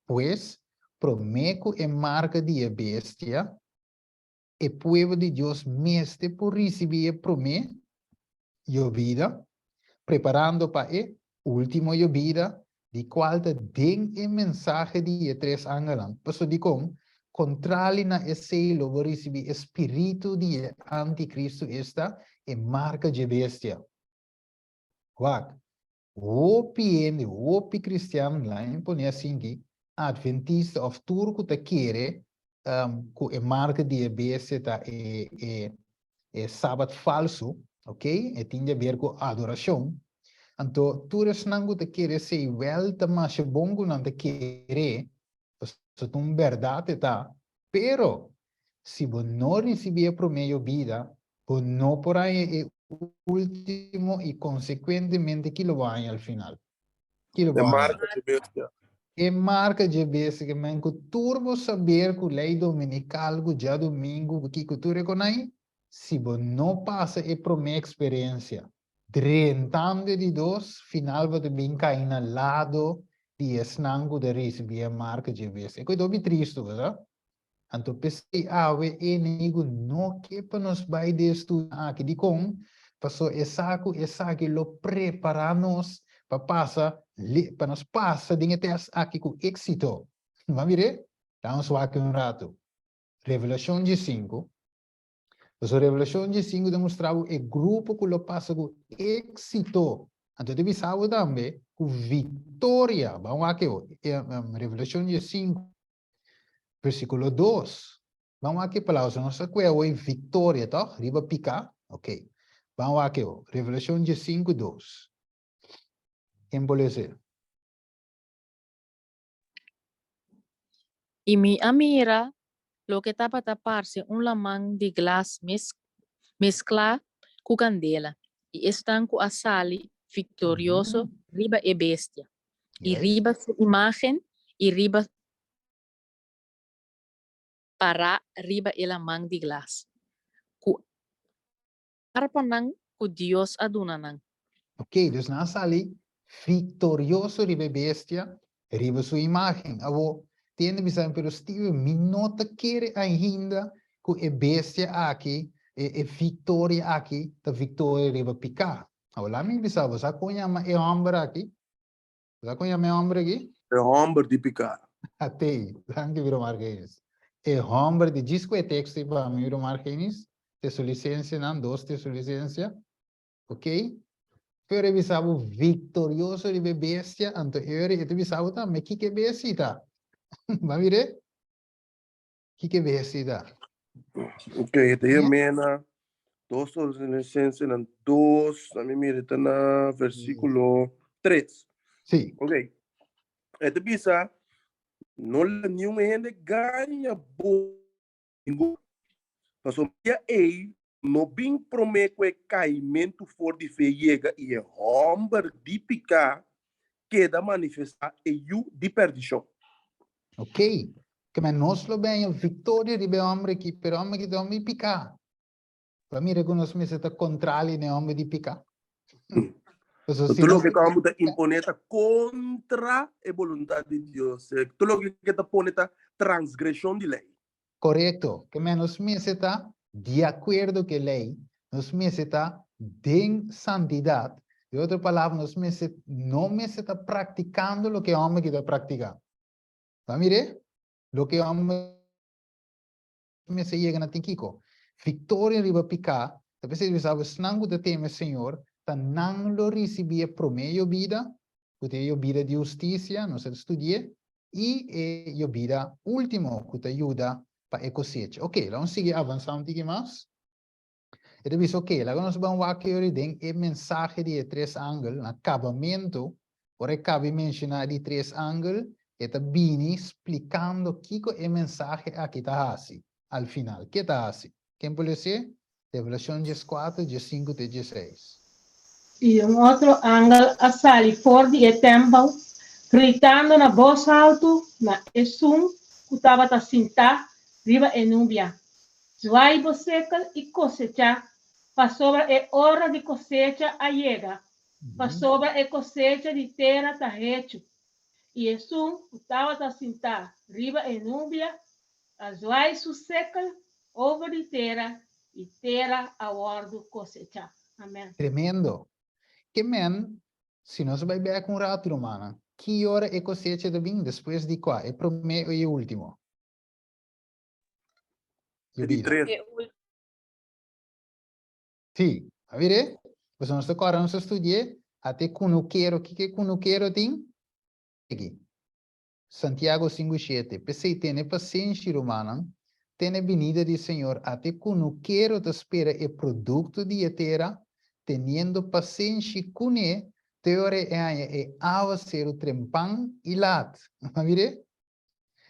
Pues, promé ku e marka di e bestia, e pueblo di Dios mester por risibí e promé yobida, preparando pa e último yobida, di kual ta den e mensahe di e tres angelnan. Pasobra dikon? Kontrali na esei lo bo risibí e spiritu di e antikristu, esta, e marka dje bestia. Wak, hopi hende, hopi kristian, la'a mi pone asinki, adventista òf tur ku ta kere ku e marka di e bestia ta e e e sabat falsu, ok, e tin di haber ku adorashon. Anto tur esnan ku ta kere esei wèl ta masha bon ku nan ta kere, pasobra ta un bèrdat e ta, pero si bo no risibí e promé yobida, bo no por haña e último i konsekuentemente kilo bo haña al final? Kilo bo E haña? marka dje bestia. E marka dje bestia ke men ku tur bo saber ku lei dominikal ku djadumingu ku kiko tur e konai, si bo no pasa e promé eksperensia drentando e di dos, final bo ta bin kai na lado di esnan ku ta risibí e marka dje bestia. E kos hopi tristu, berdad? Anto p'esei awe e enemigu no ke pa nos bai den e studio aki. Dikon? Pasobra e sa ku esaki lo prepará nos pa pasa pa nos pasa den e tèst aki ku éksito. Bo a mir'é? Laga nos wak un ratu. Revelashon diesinku. Pasobra Revelashon diesinku ta mustra bo e grupo ku lo pasa ku éksito. Anto e ta bisa bo tambe ku viktoria. Ban wak e Revelashon diesinku. Versíkulo dos. Ban wak e palabra. So nos ta kue awor viktoria, tòg? Riba piká? Ok. Ban wak e awor. Revelashon diesinku, dos. Ken por lesa? I mi a mira loke tabata parse un laman di glas mes Mesklá ku kandela, i esnan ku a sali viktorioso riba e bestia, i riba su imágen, i riba pará riba e laman di glas, ku arpanan ku Dios a duna nan. Ok, dus nan a sali viktorioso riba e bestia, riba su imágen. Awor, tin hende bisa mi, pero Steven, mi no ta kere ainda ku e bestia aki, e e viktoria aki, ta viktoria riba piká. Awor, laat mi bisa bo, sa kon yama e hòmber aki? Sa kon yama e hòmber aki? E hòmber di piká. Atei, danki Biro Margenis. E hòmber di, djis ku e teksto ei pa mi Biro Margenis, Tesolisensenan dos Tesolisensia. Ok? Pero e bisa bo victorioso riba e bestia, anto e ora e ta bisa bo tambe kiko e bestia ta. Ba mir'é? Kiko e bestia ta? Ok, e ta yam'é na 2 Tesalonicensenan 2, a mi mira e ta na versículo 3. Sí. Ok, e ta bisa, no laga niun hende gaña bo. Ningun. Pasobra dia ei no bin promé ku e kaimentu for di fe yega i e hòmber di piká keda manifestá, e yu di pèrdishon. Ok, ke men nos lo beña viktoria riba e hòmber aki, pero e hòmber aki ta e hòmber di piká. Bo a mira ku nos mester ta kontrali na e hòmber di piká? Pasobra si Tur nos loke ku hòmber ta imponé ta kontra e boluntat di Dios. Tur loke ke ta pone ta transgreshon di lei. Korekto. Ke men nos mester ta di akuerdo ku e lei, nos mester ta den santidat. Di otro palabra, nos mester no mester ta praktikando loke e hòmber ki ta praktiká. Bo a mir'é? Loke e hòmber mester yega na tin kiko? Viktoria riba piká, ta p'esei bisa bo esnan ku ta teme Señor, ta nan lo risibí e promé yobida, ku ta e yobida di hustisia, nos a studi'é, i e yobida último ku ta yuda pa e kosecha. Oke, laga nos sigui avansá un tiki mas. E ta bisa, oke, laga nos ban wak yori den e mensahe di e tres angel, na kabamentu, ora e kaba di menshoná di tres angel, e ta bini splikando kiko e mensahe aki ta hasi, al final. Ke ta hasi? Ken por les'é? Revelashon 14, 15 te 16. I un otro angel a sali for di e tèmpel, gritando na bos haltu na esun ku tabata sintá riba e nubia, Zwai bo sekel i kosechá, pasobra e ora di kosecha a yega, pasobra e kosecha di tera ta hechu. I esun ku tabata sintá riba e nubia a zwai su sekel over di tera, i tera a wòrdu kosechá. Amèn. Tremendo! Ke men, si nos bai bèk un ratu, rumannan, ki ora e kosecha ta bin? Despues di kua? E promé o e último? E di tres. E último. Sí, a mir'é? Pasobra nos ta kòrda nos a studi'é, ata e kunukero, kiko e kunukero tin? Aki. Santiago 5 i 7, P'esei tene pasenshi, rumannan, te na e binida di Señor. Ata e kunukero ta spera e produkto di e tera, teniendo pasenshi kuné te ora e haña e awaseru trempan i lat. A mir'é?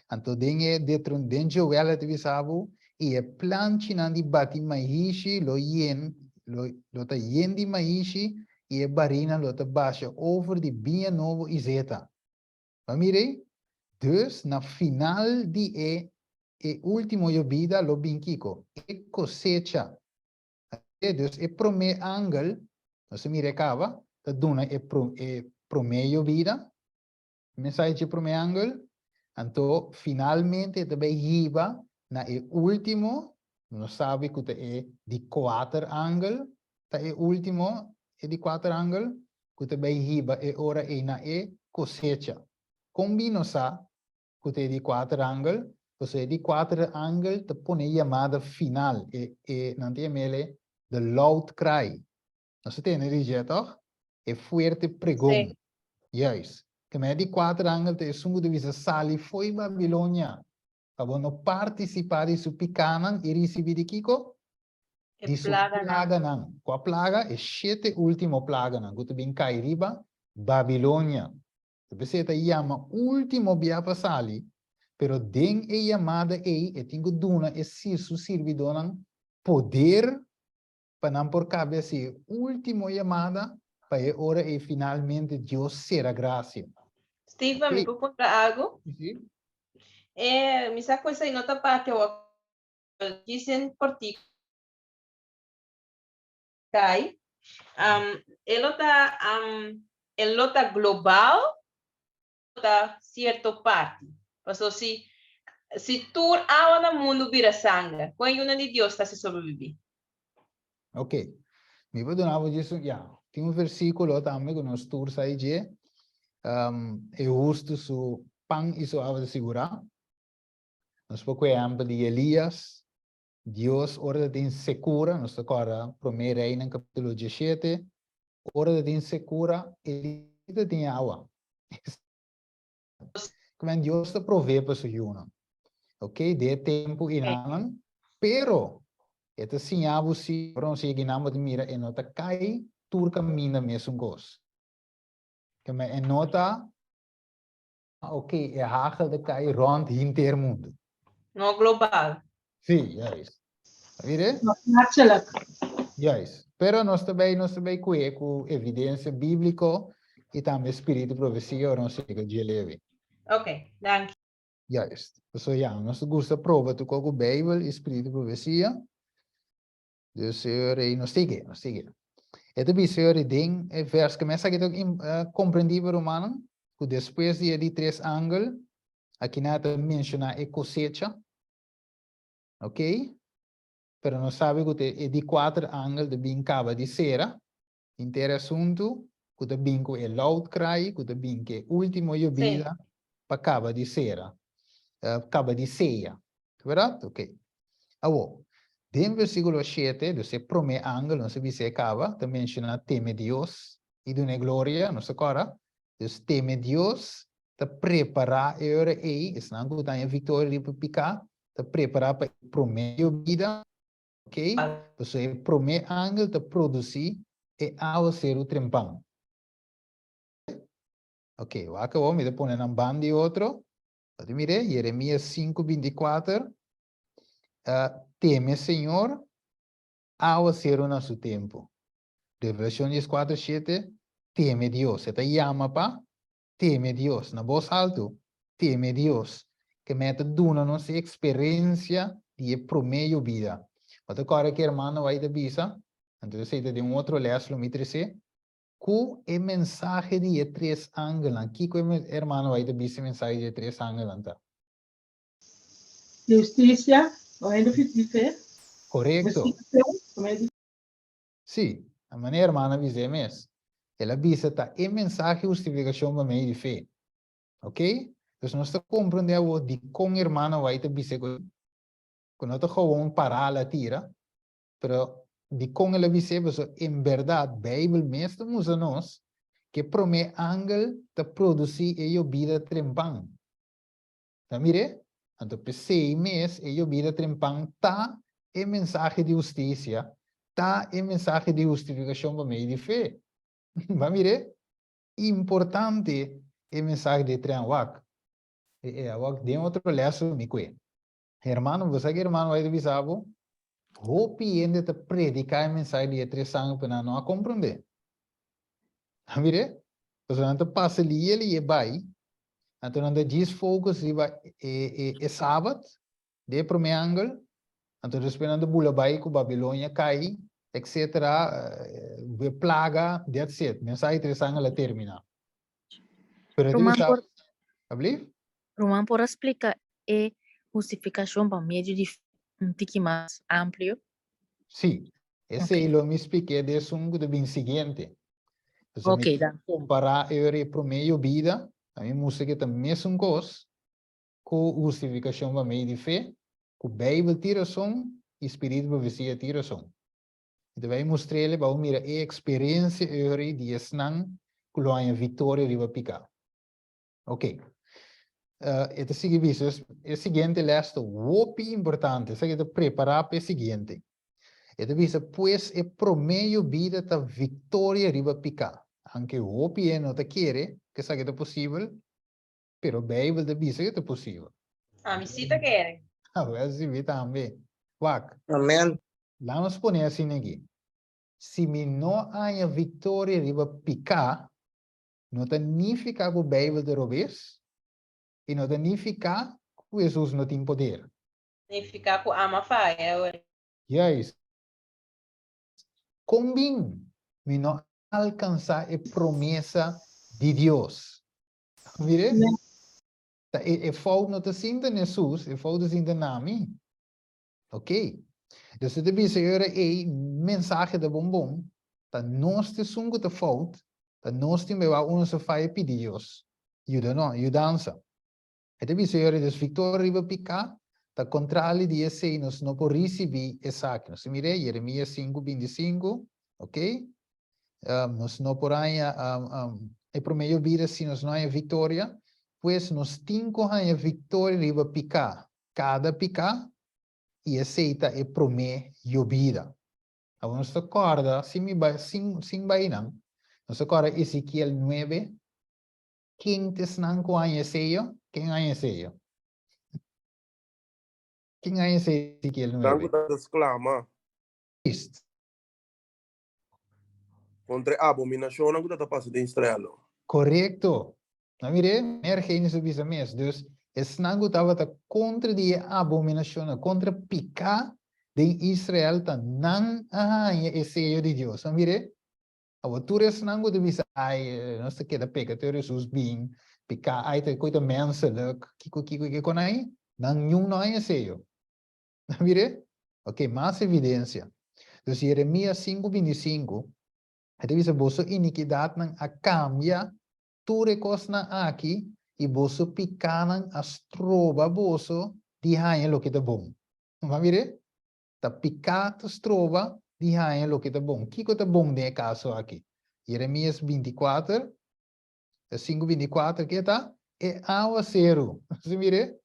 Anto den e Deuteron den Joel e ta bisa bo, I e planchinan di bati maishi lo yen lo lo ta yen di maishi, i e barinan lo ta basha over di biña nobo i zeta. Bo a mira ei? Dus na final di e e ultimo yobida lo bin kiko? E kosecha. Dus e promé angel, nos a mira e kaba, ta duna e e promé yobida, Mensahe dje promé angel, anto finalmente e ta bai hiba na e último, nos sabi ku ta e di kuater angel, ta e último, e di kuater angel, ku ta bai hiba e ora ei na e kosecha. Kon bin nos sa ku ta e di kuater angel? Pasobra e di kuater angel ta pone e yamada final, e e nan ta yam'el the loud cry. Nos ta tende di dje, tòg? E fuerte pregon. Sí. Juist. Ke mei di kuater angel ta esun ku ta bisa, Sali fo'i Babilonia, pa bo no partisipá di su pikánan i risibí di kiko? E Di su plaganan. plaganan. Kua plaga? E shete último plaganan ku ta bin kai riba Babilonia. Ta p'esei e ta yama último bia pa sali, pero den e yamada ei e tin ku duna e su sirbidónan poder. pa nan por cabe haci ultimo yamada pa e ora ei finalmente Dios cera gracia. Steven, mi por puntra algo? Sí. Mi sa cu esey no ta parti awor, dicen cortico cay. E lo ta, e lo ta global ta cierto parti? Paso si tur awa na mundo bira sanger, con e yunan di Dios ta si sobrevivi? Ok. Mi por duna bo djis un, ya, tin un versículo tambe ku nos tur sa dje. E hustu su pan i su awa ta sigurá. Nos por ku ehèmpel di Elías. Dios ora ta tin sekura, nos ta kòrda Promé Reinan kapítulo 17, ora ta tin sekura, Elías ta tin awa. Kmen Dios ta provee pa su yunan. Ok, den e tempu einan, pero e ta siña bo si, ora nos yega einan bo ta mira e no ta kai tur kaminda mesun kos. Kmen e no ta, ok, e hagel ta kai rònt henter mundu. No global. Sí, juist. Mire? No, natuurlijk. Juist. Pero nos ta bay, nos ta bay kue ku evidencia bíblico y tambe spiritu profecia ora nos yega dje leve. Ok, danki. Juist. So ya, nos gusta proba tu ku Bijbel y spiritu profecia. Dus eh, nos sigue, nos sigue. E ta bisa ori den e vers ke mesa kita comprendibel, rumannan, ku despues di e di tres angel, aki na ta menciona e cosecha. Ok? Pero nos sabe ku te e di kuater angel ta bin kaba di sera henter asuntu, ku ta bin ku e loud cry, ku ta bin ku e ultimo yobida pa kaba di sera, kaba di seya. Berdat? Ok. Awor, den versíkulo 7, dus e promé angel, nos a bisa e kaba, ta menshoná teme Dios i dun'é gloria, nos ta kòrda? Dus teme Dios ta prepará e ora ei, esnan ku ta haña viktoria riba piká, ta prepará pa e promé yobida, ok? Pasobra e promé angel ta produsí e awaseru trempan. Ok, wak awor mi ta pone nan ban di otro. Bo mir'é, Jeremias 5, 24, Teme Señor, awaseru na su tempu. Revelashon 14, 7, Teme Dios. E ta yama pa teme Dios. Na bos altu, teme Dios. Ke meta duna nos e eksperensia di e promé yobida. Bo ta kòrda ke hermano White a bisa? Anto esei ta den un otro lès lo mi tres'é. Ku e mensahe di e tres angelnan, kiko e hermano White a bisa e mensahe di e tres angelnan ta? Hustisia, pa medio di fe. Korekto. Hustisia, pa medio di Sí, a manera hermano a bis'é mes. El a bisa ta e mensahe hustifikashon pa medio di fe. Ok? Dus nos ta komprendé awor dikon hermano White a bis'é ku ku no ta gewoon pará la tira, pero dikon el a bis'é pasobra en bèrdat Beibel mes ta mustra nos ku e promé angel ta produsí e yobida trempan. Ta mir'é? Anto p'esei mes e yobida trempan ta e mensahe di hustisia, ta e mensahe di hustifikashon pa medio di fe. Bo a mir'é? Importante e mensahe di e tren wak. E e awak den otro lès lo mi kue. Hermano, bo sa ke hermano bai ta bisa bo? Hopi hende ta prediká e mensahe di e tres sanger pero nan no a komprondé. A mir'é? Pasobra nan ta pasa lié lié bai, anto nan ta djis focus riba e e e sabat di e promé angel, anto despues nan ta bula bai ku Babilonia kai, etcetera, e plaga, that's it. Mensahe di tres angel a terminá. Pero e ta Ruman bisa, por Ablief? Ruman por a splika e hustifikashon pa medio di fe un tiki mas amplio? Sí, esei lo mi splik'é den esun ku ta bin siguiente. Pasobra mi Ok, dan. kompará e ora e promé yobida, a mi mustra ku e ta mesun kos ku hustifikashon pa medio di fe, ku Beibel tin rason i spiritu profesia tin rason. Mi ta bai mustr'el pa bo mira e eksperensia e ora ei di esnan ku lo haña viktoria riba piká. Ok. E ta sigui bisa, e siguiente les ta hopi importante, esaki ta prepará pa e siguiente. E ta bisa, pues e promé yobida ta viktoria riba piká. Anke hopi hende no ta kere ku esaki ta posibel, pero Beibel ta bisa ku ta posibel. Ami sí ta kere. Awel sí, mi tambe. Wak. Amen. Laat nos pone asina aki. Si mi no haña viktoria riba piká, no ta nifiká ku Beibel ta robes i no ta nifiká ku Hesus no tin poder. Nifiká ku ama faya ora. Juist. Kon bin mi no alkansá e promesa di Dios? Mire? Ta e e fout no ta sinta na Hesus, e fout ta sinta na mi. Ok. Dus e ta bisa e ora ei, mensahe ta bon bon, ta nos ta esun ku ta fout, ta nos tin bai wak unu sa faya pidi Dios yuda no, yudansa. E ta bisa e ora dus viktoria riba piká ta kontrali di esei nos no por risibí esaki. Nos ta mira Jeremias sinku 25, ok. Nos no por haña e promé yobida si nos no haña viktoria, pues nos tin ku haña viktoria riba piká. Kada piká, i esei ta e promé yobida. Awor nos ta kòrda, sin mi bai, sin, sin bai nan, nos ta kòrda Ezekiel nuebe, ken ta esnan ku haña e seyo? Ken haña e seyo? Ken haña e seyo Ezekiel Nan ku nuebe? ta sklama. Juist. Kontra e abominashonnan ku ta ta pasa den Israel. Korekto. No mir'é, mer Génesis a bisa mes. Dus, esnan ku tabata kontra di e abominashonnan, kontra piká den Israel, ta nan a haña e seyo di Dios. No mir'é? Awor, tur esnan ku ta bisa, Ai, nos ta keda peka te ora Hesus bin, piká, ai, ta koi ta menselijk, kiko, kiko, kiko nan, nan niun no haña e seyo. No mir'é? Ok, mas evidensia. Dus Jeremias 5, 25, e ta bisa, Boso inikidatnan a kambia tur e kosnan aki, i boso pikánan a stroba boso di haña loke ta bon. Bo a mir'é? Ta piká ta stroba di haña loke ta bon. Kiko ta bon den e kaso aki? Jeremias 24, 5, 24, ke ta? E awaseru. Bo a mir'é?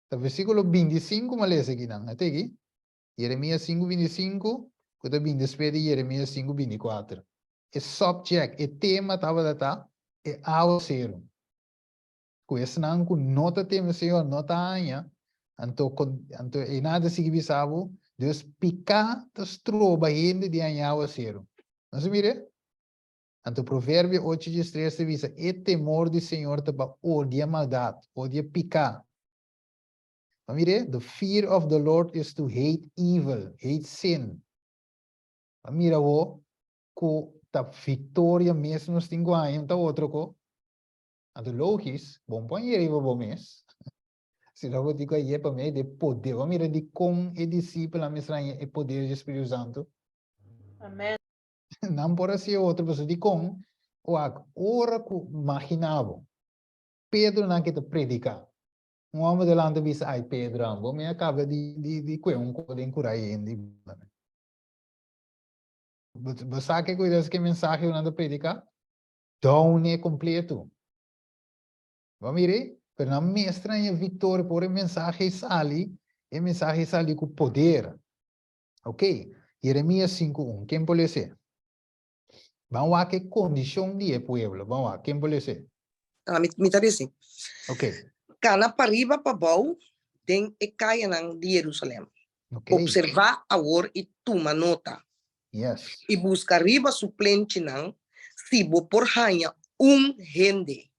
Ta versíkulo 25 mi a lesa akinan. A teki? Jeremias 5, 25, ku ta bin despues di Jeremias 5, 24. E subject, e tema tabata ta e awaseru. Ku esnan ku no ta teme Señor no ta haña, anto anto einan ta sigui bisa bo, dus piká ta stroba hende di haña awaseru. Nos a mira? Anto Proverbio 8 13 ta bisa, E temor di Señor ta pa odia maldat, odia piká. Ma mire, the fear of the Lord is to hate evil, hate sin. Ma mira wo ku ta viktoria mes nos tin ku haña, no ta otro ko. Anto logis, bo no por haña riba bo mes. Si no bo tin ku hañ'é pa medio di e poder. Bo a mira dikon e disipelnan mester haña e poder di Spiritu Santu? Amen. Nan por hasi e otro, pasobra dikon? Wak, ora ku magina bo, Pedro nan ke ta prediká. Un hòmber delante bisa, Ai Pedro, bo mi a kaba di di di kue un kos den kura hende. Bo sa ke ku ke mensahe ku nan ta prediká? Down e kompleto. Bo mira ei? Pero nan mester haña viktoria por e mensahe sali, e mensahe sali ku poder. Ok, Jeremias 5 un, ken por lese? Ban wak e kondishon di e pueblo, ban wak, ken por lese? Ah, mi, mi ta lese. Ok. Kana pariba pabou den e kayanan di Jerusalem. Ok. Observá awor i tuma nota. Yes. I buska riba su plenchinan si bo por haña un hende,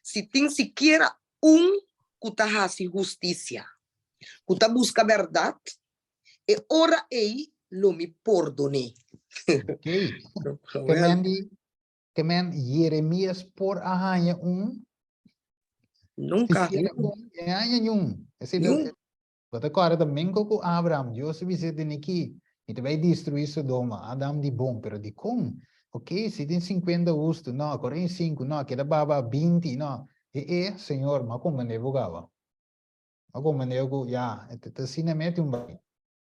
si tin sikiera un ku ta hasi hustisia, ku ta buska bèrdat, E ora ei lo mi pordon'é. Ok. Ke men di, ke men Jeremias por a haña un? Nunka. Sikiera un, e haña niun. Esei ta, Niun. bo ta kòrda ta menko ku Abraham, Dios a bis'é tene ki, mi ta bai destruí Sodoma. Adam di bon, pero dikon? Ok, si tin sinkuenta hustu, no, kore in sinku, no, keda baba 20, no. E e, Señor, m'a komprendé bo kaba. A comprende cu ya, e ta asina mete un bai.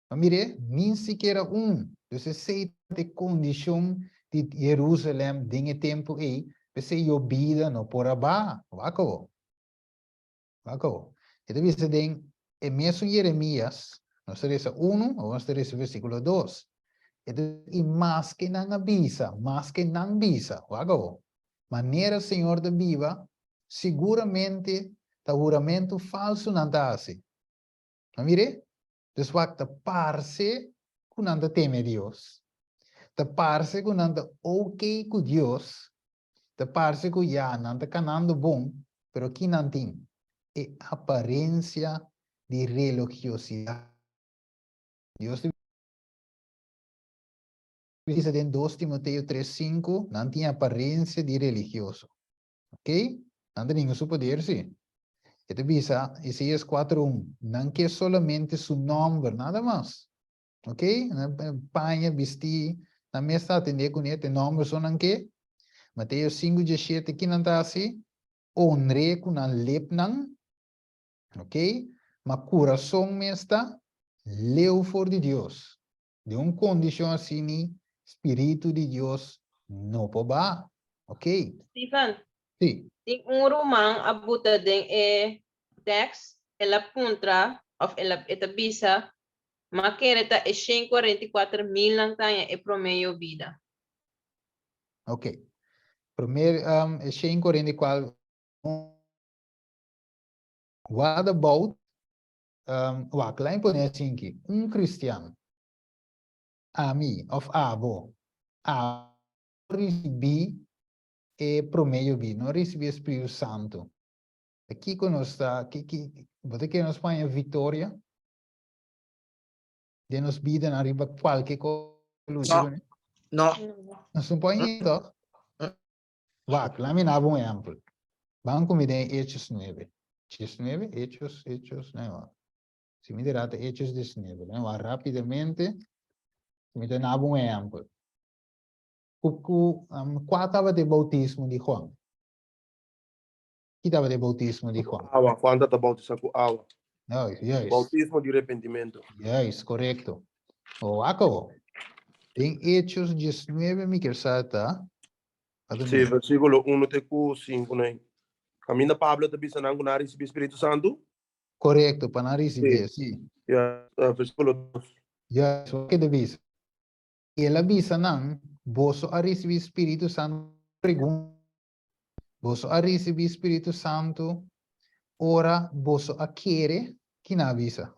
Ma mire, ni sikiera un. Dus esey ta e condicion di Jerusalem den e tempo ey, p'esey yo bida no por a baha. Wak awo. Wak awo. E ta bisa den e mesun Jeremias, nos ta resa unu, awor nos ta resa versiculo dos. E ta i maske nan a bisa, maske nan bisa, wak awo, manera Señor ta biba, Siguramente ta huramentu falsu nan ta hasi. A mir'é? Dus wak ta parse ku nan ta teme Dios. Ta parse ku nan ta ok ku Dios, ta parse ku ya nan ta kanando bon, pero ki nan tin? E aparensia di religiosidat. Dios ta bisa den 2 Timoteo 3:5, nan tin aparensia di religioso. Ok? Nan ta ninga su poder, sí. E ta bisa, Isaías 4:1, nan ke solamente su nòmber, nada mas. Ok? Nan paña, bistí, nan mes ta atendé kuné, te nòmber so nan ke. Mateo 5:17, ki nan ta hasi? Honr'é ku nan lepnan, ok? Ma kurason mes ta leu for di Dios. Den un kondishon asini, spiritu di Dios no por baha. Ok? Stephen, Sí. tin un ruman a buta den e tekst, el a puntra, òf el a, e ta bisa, Ma kere ta e 144 milnan ta haña e promé yobida. Ok. Promé, um, e 144. What about um, wak, laat me pone asinki. Un cristian, ami of abo, a ricibi e promé yobida, no ricibi e Spiritu Santo. Kiko nos ta, ki, ki, bo ta kere nos paña victoria? Den nos bida na riba kualke kos lucha No. kuné? No. Nos no por haña toch? Wak, laat mi daba un ehempel. Ban ku mi den Hechos 9. Hechos 9? Hechos, Hechos, nee wak. Si mi dirá ta Hechos 19. Nee wak, rápidamente. Mi ta daba un ehempel. Ku, ku, um, kua tabata e bautismo di Juan? Ki tabata e bautismo di Juan? Awa, Juan ta bautisá ku awa. Juist, juist. Bautismo di repentimentu. Juist, korekto. O, akabo. Den Hechos 19 mi kier sa ta. Sí, versíkulo 1 te ku 5 nei. Kaminda Pablo ta bisa nan ku nan a risibí Spiritu Santu? Korekto, pa nan risibí, sí. Ja, versíkulo 2. Juist, wak e ta bisa. El a bisa nan, Boso a risibí Spiritu Santu pregunta. Boso a risibí Spiritu Santu ora boso a kere? Ki nan a bisa?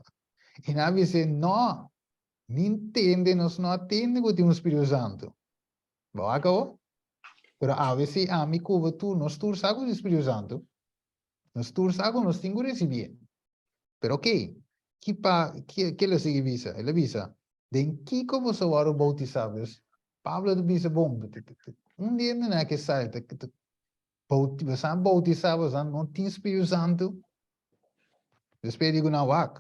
I nan a bis'é, No, nin tende nos no a tende ku tin un Spiritu Santu. Bo a akabó? Pero awe si ami ku bo tur, nos tur sa ku tin Spiritu Santu. Nos tur sa ku nos tin ku risibié. Pero okey, ki pa, ki, ke el a sigui bisa? El a bisa, Den kiko boso a wòrdu boutisá? Pues, Pablo ta bisa, bon, un di hende nan ke sa, ta, ta, boso a boutisá, boso no tin Spiritu Santu. Despues di ku nan wak.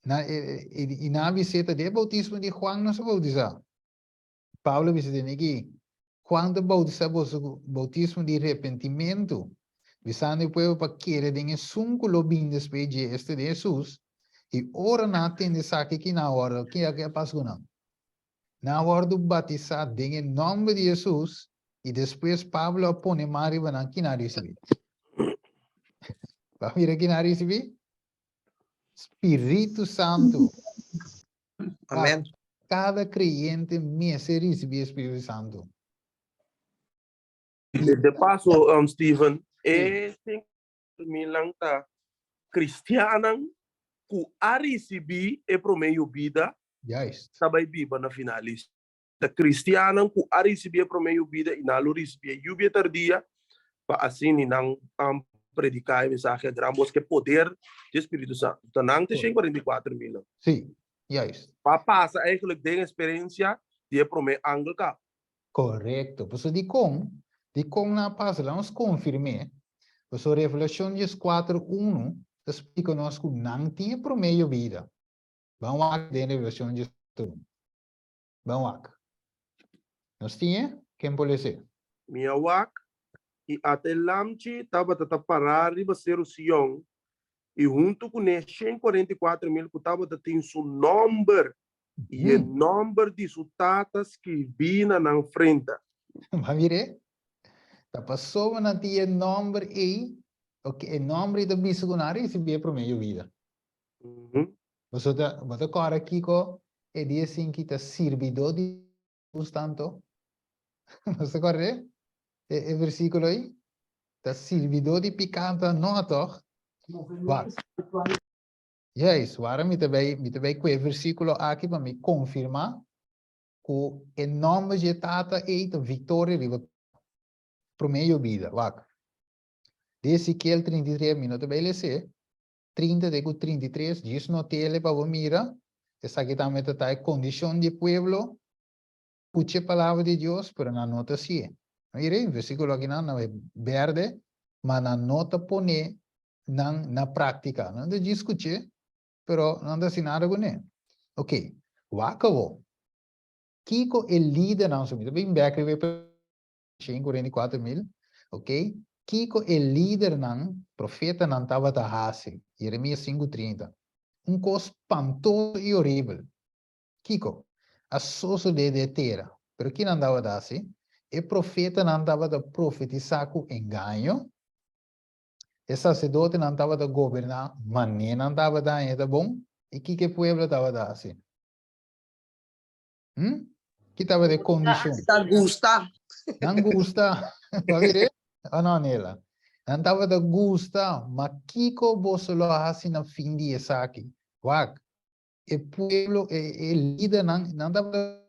Na, i nan a bis'é ta den e boutismo di Juan nos a boutisá. Pablo a bisa den aki, Juan ta boutisá boso ku boutismo di repentimentu, bisando e pueblo pa kere den esun ku lo bin despues dje, esta den Hesus, i ora nan a tende esaki ki nan a wòrdu, ki a pasa ku nan? Nan a wòrdu batisá den e nòmber di Hesus, i despues Pablo a pone man riba nan, ki nan a risibí? Bo a mira ki nan a risibí? Spiritu Santu. Amen. Kada kreyente mester risibí e Spiritu Santu. De paso, um, Steven, e 5.000 ta cristianan ku a risibí e promé yobida Juist. ta bai biba na finalis. Ta cristianan ku a risibí e promé yobida i nan lo risibí e yubia tardia pa asina nan um, prediká e mensahe a gran bos ku e poder di Spiritu Santu. Ta nan ta 144.000. Sí, juist. Pa pasa eigenlijk den eksperensia di e promé angel kap. Korekto. Pasobra dikon? Dikon nan a pasa? Laga nos konfirm'é. Pasobra Revelashon 14, unu ta splika nos ku nan tin e promé yobida. Ban wak den Revelashon 14, unu. Ban wak. Nos tin e? Ken por les'é? Mi a wak, i ata e lamchi tabata ta pará riba Seru Sion, i huntu kuné 144.000 ku tabata tin su nòmber i e nòmber di su tata skirbí na nan frenta. Bo mir'é? Ta pasobra nan tin e nòmber ei, oke, e nòmber ei ta bisa ku nan a risibí e promé yobida. Boso ta, bo ta kòrda kiko e dia sin ki ta sirbidó di Hesus tanto? Bo ta kòrda e, e versíkulo ei? Ta sirbidó di piká ta no, tòg? Wak. Juist, wara mi ta bai, mi ta bai ku e versíkulo aki pa mi konfirmá. Ku e nòmber dje Tata ei ta viktoria riba promé yobida. Wak. Di Ezekiel 33, mi no ta bai les'é, 30 te ku 33, djis not'ele pa bo mira, esaki tambe ta ta e kondishon di e pueblo, skucha e palabra di Dios, pero nan no ta hasié. Mira e versíkulo akinan na bèrdè, ma nan no ta pone nan na práktika. Nan ta djis skuch'é, pero nan ta hasi nada kuné. Oke, wak awor. Kiko e lidernan, so mi ta bin bèk riba e 144,000, ok, kiko e lidernan, profetanan tabata hasi? Jeremias 5:30. Un kos spantoso i horibel. Kiko? A sosodé den e tera. Pero ki nan tabata hasi? E profetanan tabata profetisá ku engaño, e saserdotenan tabata goberná manera nan tabata haña ta bon, i kiko e pueblo tabata hasi? Hm? Ki tabata e kondishon? Ta gusta. Nan gusta. Bo a mira? O no, Nela? Nan tabata gusta, ma kiko boso lo hasi na fin di esaki? Wak, e pueblo, e, e lidernan, nan tabata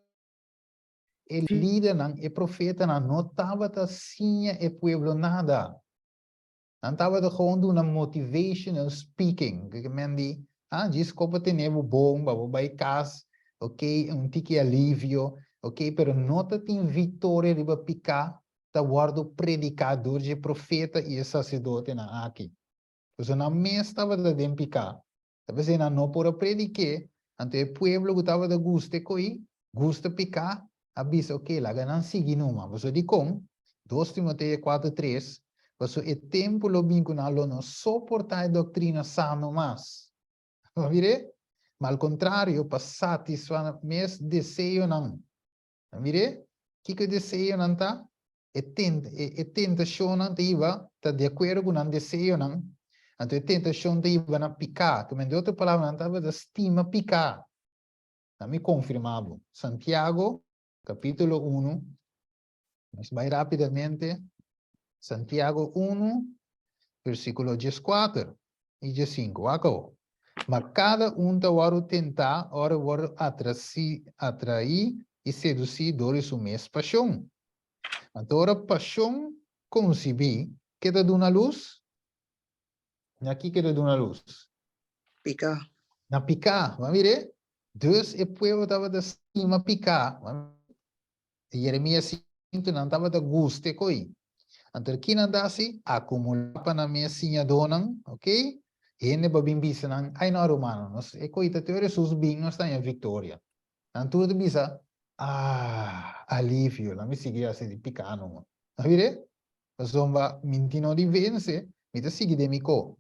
e lidernan, e profetanan no tabata siña e pueblo nada. Nan tabata gewoon duna motivational speaking, ke men di, ah, djis kopa tene bo bon, pa bo bai kas, ok, un tiki alivio, ok, pero no ta tin viktoria riba piká ta wòrdu prediká dor dje profeta i e saserdotenan aki. Pasobra nan mes tabata den piká. Ta p'esei nan no por a predik'é, anto e pueblo ku tabata gusta e ko'i, gusta piká, a bisa, Oke, laga nan sigui numa. Pasobra dikon? Dos Timoteo kuater tres, Pasobra e tempu lo bin ku nan lo no soportá e doktrina sano mas. Bo a mir'é? Ma al kontrario, pa satisfá nan mes deseonan. Bo a mir'é? Kiko e deseonan ta? E tent, e, e tentashonnan ta hiba, ta di akuerdo ku nan deseonan, anto e tentashon ta hiba na piká. Ku men di otro palabra, nan tabata stima piká. Na mi konfirmá bo. Santiago, kapítulo unu. Nos bai rápidamente. Santiago unu, versíkulo dieskuater i diesinku. Wak awor. Ma kada un ta wòrdu tentá ora e wòrdu atrasí, atraí i sedusí dor di su mes pashon. Anto ora pashon konsibí, ke ta duna lus? Na kiko ta duna lus? Piká. Na piká. Bo a mir'é? Dus e pueblo tabata stima piká. Jeremias sintu nan tabata gusta e koi. Anto ki nan ta hasi? Akumulá pa nan mes siñadónan, ok? Hende pa bin bisa nan, Ai no, rumannan, nos e koi ta te ora Hesus bin nos ta haña viktoria. Nan tur ta bisa, Ah, alivio, laat mi sigui hasi di piká numa. A mir'é? Pasobra mi tin no di vense, mi ta sigui den mi ko.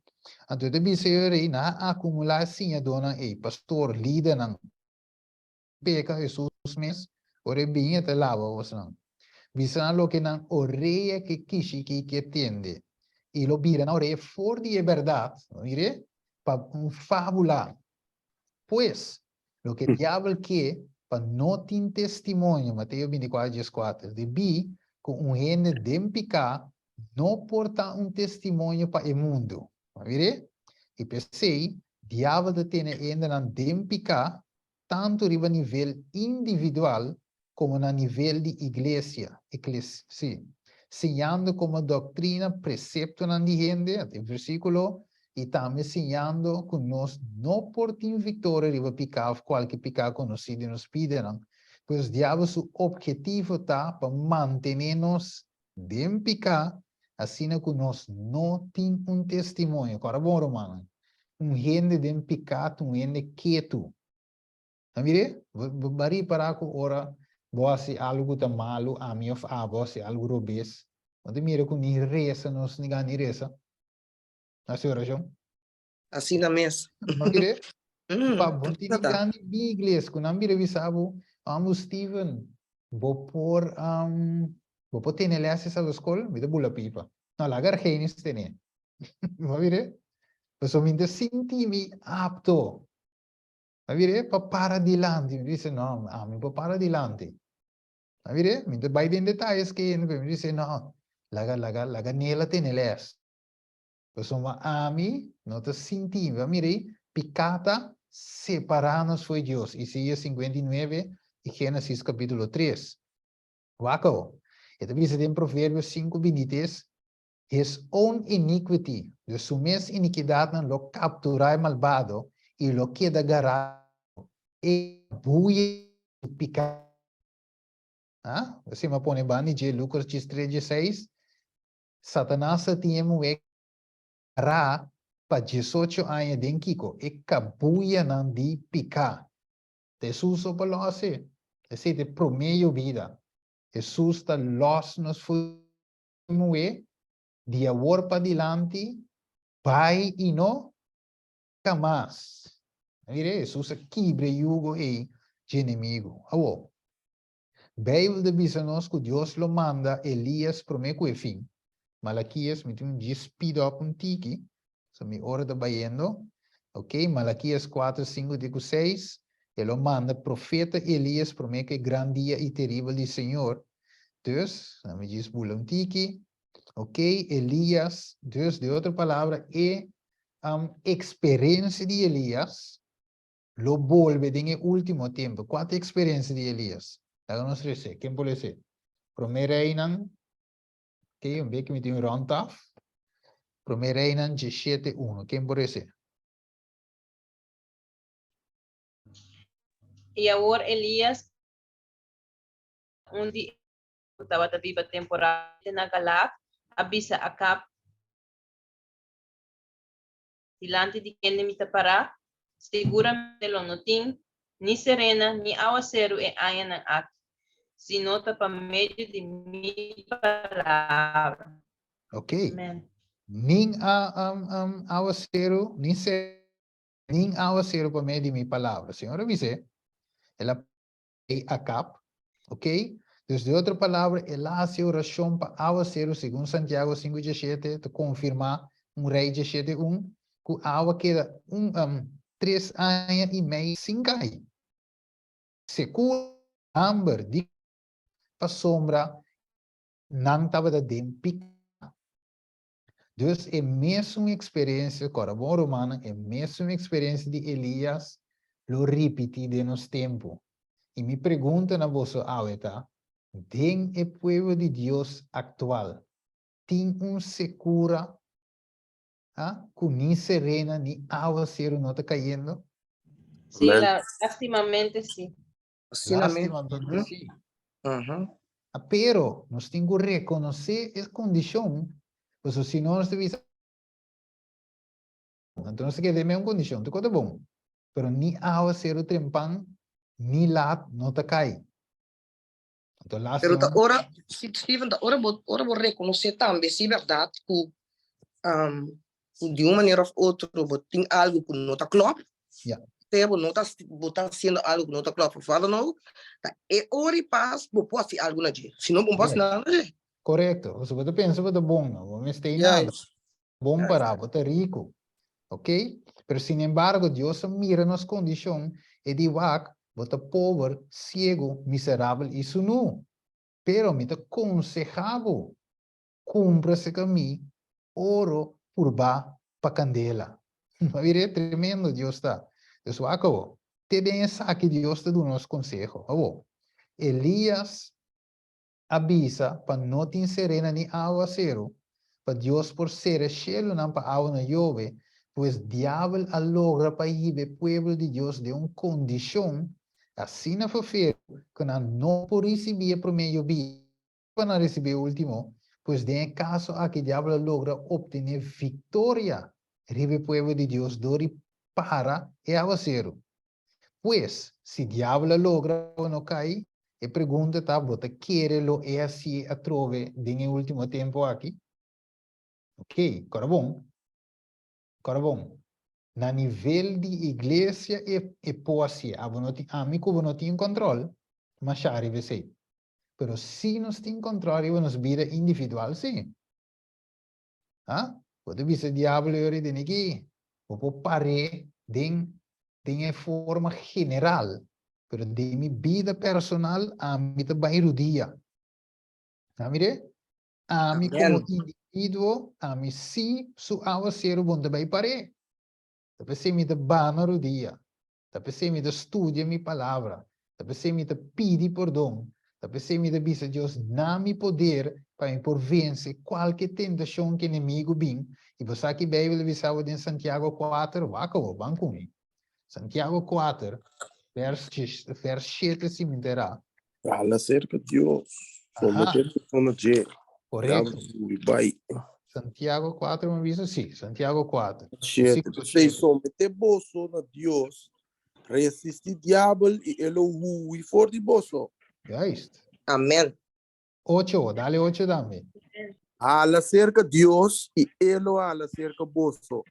Anto e ta bisa e rei, nan a akumulá e siñadónan ei, pastor, lidernan. Peka Hesus mes, ora e bin e ta laba bosnan. Bisa nan loke nan orea ke kishiki ke tende, i lo bira nan orea for di e bèrdat, mir'é, pa un fábula. Pues, loke diabel ke pa no tin testimonio, Mateo 24, 14, debí ku un hende den piká no por ta un testimonio pa e mundu. Mir'é? I p'esei, diabel ta tene e hendenan den piká, tantu riba nivel individual komo na nivel di iglesia, ekles, sí, siñando komo doktrina preseptonan di hende, e versíkulo, i tambe siñando ku nos no por tin viktoria riba piká òf kualke piká konosí den nos bidanan. Pues diabel su ophetivo ta pa mantené nos den piká asina ku nos no tin un testimonio. Kòrda bon, rumannan, un hende den piká ta un hende ketu. Ta mir'é? Bo bo a ripará ku ora bo hasi algu ku ta malu, ami òf abo hasi algu robes, bo ta mira ku ni resa nos ni gana ni resa. Hasi orashon. Asina mes. Bo mir'é? Pa bo tin ni gana di bin igles ku nan bira bisa bo, Amo Steven, bo por bo por tene lès esaki skol? Mi ta bula pipa. No, laga Argenis ten'é. Bo mir'é? Pasobra mi ta sinti mi apto. A mir'é pa para dilanti. Mi dice, no, ami por para dilanti. A mir'é, mi ta bai den detayes ke hende, pero mi dice, no, laga, laga, laga Nela tene les. Pasobra ami no ta sinti, a mir'é, piká ta separá nos fo'i Dios. Isaías 59, i Génesis kapítulo 3. Wak awo. E ta bisa den Proverbios 5, 23, His own iniquity, dus su mes inikidatnan lo kapturá e malbado i lo keda gará e buye su piká. Ah, asina mi a pone banda di dje Lucas 13, 16, Satanas a tin e muhé gará pa diesocho aña den kiko? E kabuyanan di piká. Ta Hesus so pa lòs e. Esei ta e promé yobida. Hesus ta lòs nos for di muhé di awor padilanti bai i no peka mas. Mira, Hesus a kibra e yugo ei dje enemigu. Awor, Beibel ta bisa nos ku Dios lo manda Elias promé ku e fin. Malakias, mi tin un djis speed up un tiki, so mi ora ta bayendo. Ok, Malakias 4, 5 te ku 6, e lo manda profeta Elias promé ku e gran dia i teribel di Señor. Dus, na mi djis bula un tiki. Ok, Elias, dus, di otro palabra, e um, eksperensia di Elias, Lo bolbe den e último tempu. Kua ta e eksperensia di Elias? Laga nos resé. Ken por lesé? Promé Reinan, ok, un bek mi tin un rònt af. Promé Reinan djeshete unu. Ken por resé? I awor Elias, un di e ku tabata biba temporalmente na Galaad, a bisa Akab, Dilanti di kende mi ta pará, seguramente lo no tin ni serena ni awaseru e añanan aki, si no ta pa medio di mi palabra. Ok. Amen. Nin a um, um, awaseru, ni se, nin awaseru pa medio di mi palabra. Señor a bis'é, el a rei Akab, ok? Dus di otro palabra, el a hasi orashon pa awaseru, segun Santiago 5 17 ta konfirmá un Rei 17 un, ku awa keda un um, tres aña i mei sin kai. Sekura, hamber, di pasobra nan tabata den piká. Dus e mesun eksperensia, kòrda bon rumannan, e mesun eksperensia di Elias lo ripití den nos tempu. I mi pregunta na boso awe ta, Den e pueblo di Dios aktual tin un sekura, ha, ku ni serena ni awaseru no ta kayendo? Sí, la, lastimamente sí. Lastimamente sí. Pero nos tin ku rekonosé e kondishon, pasobra si no nos ta bisa, anto nos ta keda den e mesun kondishon, tur kos ta bon, pero ni awaseru trempan ni lat no ta kai. Anto Pero ta ora, Steven, ta ora bo, ora bo rekonosé tambe si bèrdat ku ku di un manera of otro bo tin algu ku no ta klòp, sea bo no ta bo ta hasiendo algu ku no ta klòp of wat dan ook, ta e ora i pas bo por hasi algu na dje, si no bo no por hasi nada na dje. Korekto, pasobra bo ta pensa bo ta bon, no bo mester nada, bon para, bo ta riku, ok? Pero sinembargo Dios a mira nos kondishon, e di wak, bo ta pober, siegu, miserabel i sunú. Pero mi ta konsehá bo, Cumpra seca mi oro purba pa candela. Mira e tremendo Dios ta. Dus wak awo. Te den esaki Dios ta duna nos conseho. Awo, Elias a bisa pa no tin serena ni awaceru, pa Dios por cera shelunan pa awa no yobe, pues diabel a logra pa hiba e pueblo di Dios den un condicion asina ferfero cu nan no por ricibi e prome yobida. pa nan recibi e ultimo, pues den e caso aki diablo a logra obtene victoria riba e pueblo di Dios door di para e awaceru. Pues, si diablo a logra o no cay, e pregunta ta, bo ta kere lo e hacié atrobe den e ultimo tempo aki? Ok, cora bon. Cora bon. Na nivel di iglesia e e por hacié. Abo no tin, ami cu bo no tin control, masha riba esey. Pero si nos tin control riba nos bida individual si. Ha? Bo ta bisa diablo yori den aki. Bo por par'é den den e forma general, pero den mi bida personal ami ta bai rudia. Ha mir'é? Ami como individuo, ami si su awaceru bon ta bai par'é. Ta p'esei mi ta bana rudia. Ta p'esei mi ta studia mi palabra. Ta p'esei mi ta pidi pordon. Ta p'esei mi ta bisa Dios, na mi poder pa mi por vense kualke tentashon ku enemigu bin. I bo sa ki Beibel ta bisa bo den Santiago kuater? Wak awor, ban ku mi. Santiago kuater, vers vers shete si mi ta era. Hala serka Dios. Someter boso na dje. Korekto. Bai. Santiago 4, mi bisa? Sí, Santiago 4. Shete. P'esei someté boso na Dios, Resistí diabel i e lo hui for di boso. Juist. Amen. Ocho, dale ocho tambe. Hala serka Dios i e lo hala serka boso.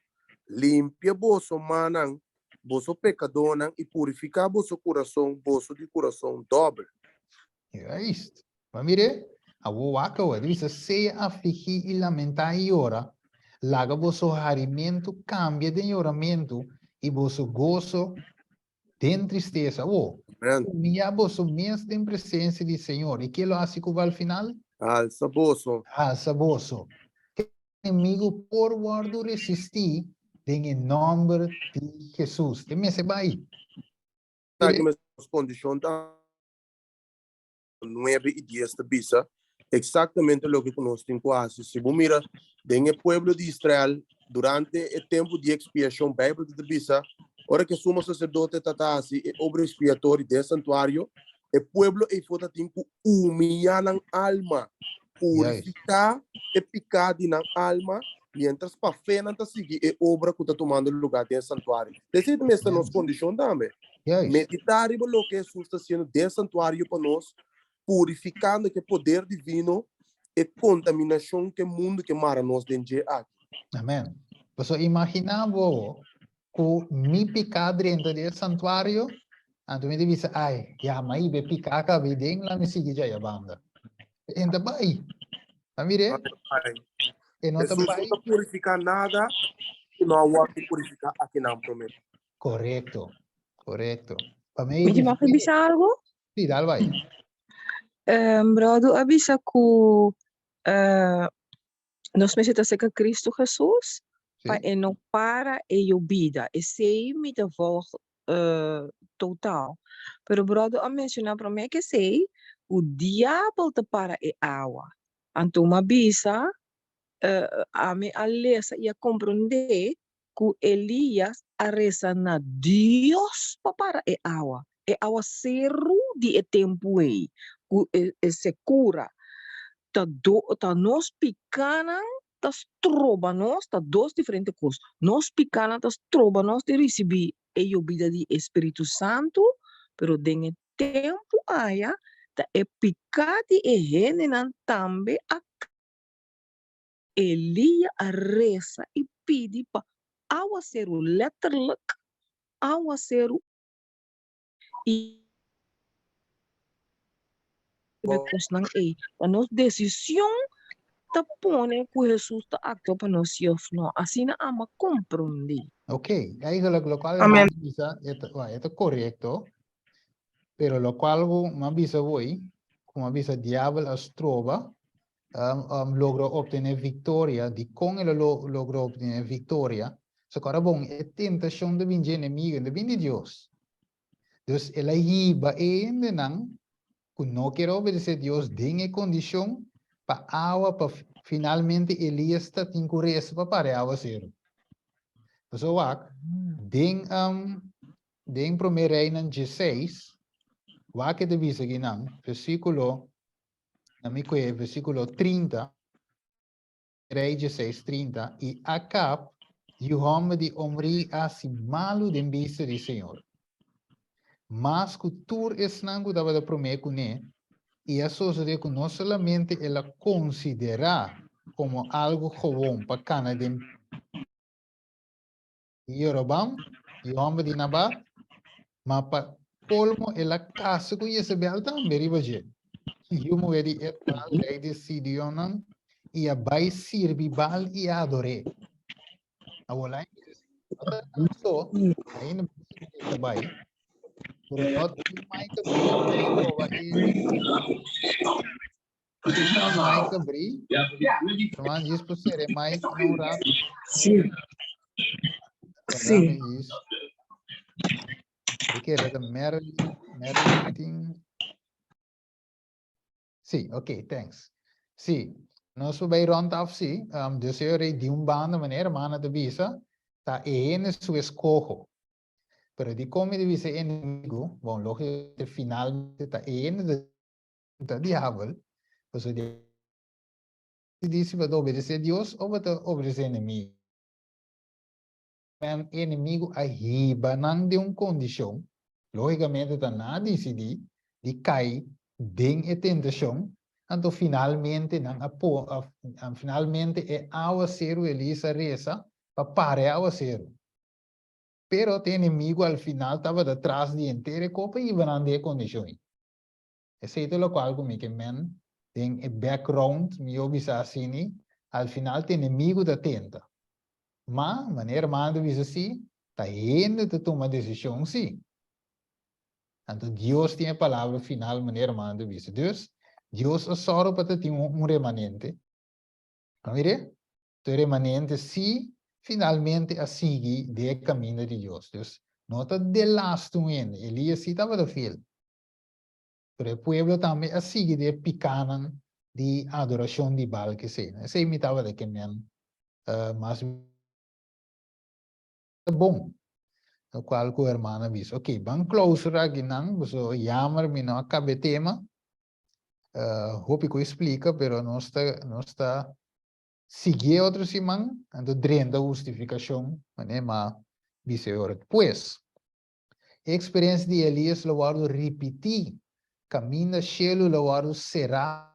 Limpia boso mannan, boso pekadónan, i purifiká boso kurason, boso di kurason dòbel. Juist. Ma mire, awor wak awor, e bisa, Sea afligí i lamentá i yora, laga boso harimentu kambia den yoramentu i boso goso den tristesa. Awor, Amen. humiyá boso mes den presensia di Señor, i ke lo hasi ku bo al final? Alsa boso. Alsa boso. Ke enemigu por wòrdu resistí den e nòmber di Hesus. Te mester bai. Esaki mes nos kondishon ta. 9 i 10 ta bisa eksaktamente loke ku nos tin ku hasi. Si bo mira den e pueblo di Israel durante e tempu di ekspiashon, Beibel ta bisa, ora ku e sumo saserdote ta ta hasi e obra ekspiatorio den e santuario, e pueblo eifo ta tin ku humiyá nan alma, purifiká e piká di nan alma, miéntras pa fe nan ta sigui e obra ku ta tumando lugá den e santuario. Esei ta mester nos kondishon tambe. Meditá riba loke Hesus ta hasiendo den santuario pa nos, purifikando ku e poder divino e kontaminashon ku e mundu ke mara nos den dje aki. Amen. Pasobra imaginá bo ku mi piká drenta den e santuario, anto mi ta bisa, Ai, ya m'a hiba e piká kabi den, laat mi sigui djaya banda. E ta bai. Ta mir'é? E no ta Hesus bai. no ta purifiká nada ku no a wòrdu purifiká akinan promé. Korekto, korekto. Pa medio Mi di mag fe. bisa algo? Sí, dal bai. Brodo a bisa ku nos mester ta serka Kristu Hesus pa e no para e yobida. Esei mi ta volg total. Pero brodo a menshoná promé ku esei ku diabel ta para e awa. Anto mi a bisa, ami a lesa i a komprondé ku Elías a resa na Dios pa para e awa, e awaseru di e tempu ei, ku e sekura. Ta do, ta nos pikánan ta stroba nos, ta dos diferente kos. Nos pikánan ta stroba nos di risibí e yobida di e Spiritu Santu, pero den e tempu aya ta e piká di e hendenan tambe a Elia a resa i pidi pa awaseru, letterlijk awaseru i e kosnan ei. Ta nos desishon ta pone ku Hesus ta aktua pa nos si òf no. Asina ama komprondé. Ok, eigenlijk lokual Amen. mi bisa e ta, e ta korekto, pero lokual ku mi a bisa hoy, ku mi a bisa diabel a stroba, um, logró obtené viktoria, dikon el a lo, logró obtené viktoria? So kòrda bon, e tentashon ta bin dje enemigo, no ta bin di Dios. Dus el a hiba e hendenan ku no kier obedesé Dios den e kondishon pa awa pa finalmente Elias ta tin ku resa pa para e awaseru. Pasobra wak, den um, den Promé Reinan diesseis, wak e ta bisa akinan, versíkulo Na mi kue versíkulo 30, Rei 16, 30, I Akab, yu hòmber di Omri, a hasi malu den bista di señor, mas ku tur esnan ku tabata promé kuné, i a sosodé ku no solamente el a konsiderá komo algu gewon pa kana den Jeroboam, yu hòmber di Nabat, ma pa kolmo el a kasa ku Jezebel tambe riba dje, yu muhé di Etbaal, rei di Sidionnan, i a bai sirbi Baal i a ador'é. Awor la no ta nan so, ainda ta bai, pero no tin mai ta proba e Mike abrí. Herman, djis por sere Mike na un rato. Sí. Sí. Dame djis. Ik kere ta Merlin. Mary tin. Sí, ok, thanks. Sí, nos por bay rond af, sí. Dus e ora di un banda manera hermana ta bisa, ta e hende su escoho. Pero di con mi ta bisa enemigo, bon, lógicamente finalmente ta e hende ta diabel, pasobra di di si bo ta obedece Dios o bo ta obedece enemigo. Men enemigo a hiba nan den un condicion, lógicamente ta nan a dicidi di cay den e tentacion, anto finalmente nan a po, a, finalmente e awaceru Elisa a reza pa para e awaceru. Pero te enemigo al final tabata tras di henter e copa y hiba nan den e condicion ey. Esey ta locual cu mi ke men den e background, mi yo bisa asini, al final te enemigo ta tenta. Ma, manera hermano ta bisa si, ta hende ta tuma decision si. Anto Dios tin e palabra final, manera hermano ta bisa. Dus, Dios a sòru pa ta tin un remanente. A mire? E remanente si finalmente a sigui den e caminda di Dios. Dus, no ta delaste un hende. Elias si tabata fiel. Pero e pueblo tambe a sigui den e picanan di adoracion di Baal kesey. Esey mi tabata ke men mas bon. Locual cu hermano a bisa. Ok, ban clausura aki nan, pasobra jammer mi no a caba e tema. Hopi cu explica, pero nos ta, nos ta sigui e otro siman, anto drenta hustificacion, manera mi a bisa e ora. Pues, E eksperensia di Elias lo wòrdu ripití, kaminda shelu lo wòrdu será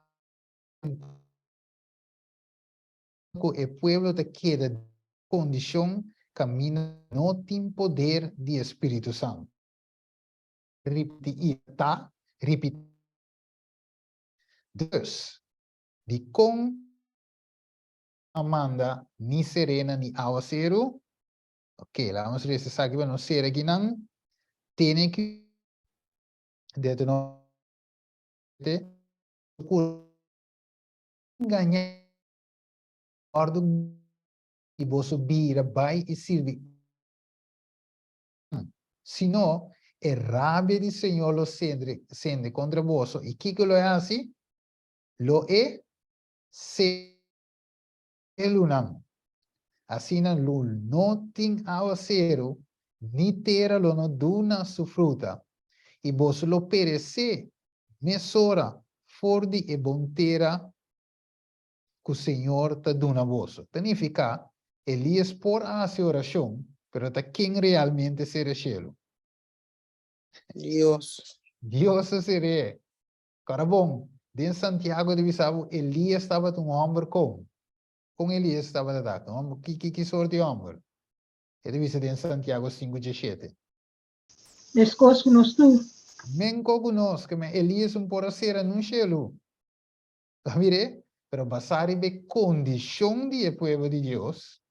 ku e pueblo ta keda den kondishon kaminda no tin poder di e Spiritu Santu. Ripití i ta ripití. Dus, dikon a manda ni serena ni awaseru? Ok, laat ons lees esaki pa nos sera akinan. Tene ku Deuteronomio ku engañá wòrdu i boso bira bai i sirbi. Sino, e rabia di Señor lo sende sende kontra boso, i kiko lo e hasi? Lo e selunan. Asina lo no tin awaseru, ni tera lo no duna su fruta, i boso lo peresé mesora for di e bon tera ku Señor ta duna boso. Ta nifiká, Elías por a hasi orashon, pero ta ken realmente sera shelu? Dios. Dios a ser'é. Kòrda bon, den Santiago ta bisa bo Elías tabata un hòmber kon? Kon Elías tabata ta? Un hòmber, ki, ki, ki sort di hòmber? E ta bisa den Santiago sinku diesshete. Meskos ku nos tur. Menko ku nos, ke men Elías un por a sera nun shelu. Ta mir'é? Pero basá riba e kondishon di e pueblo di Dios,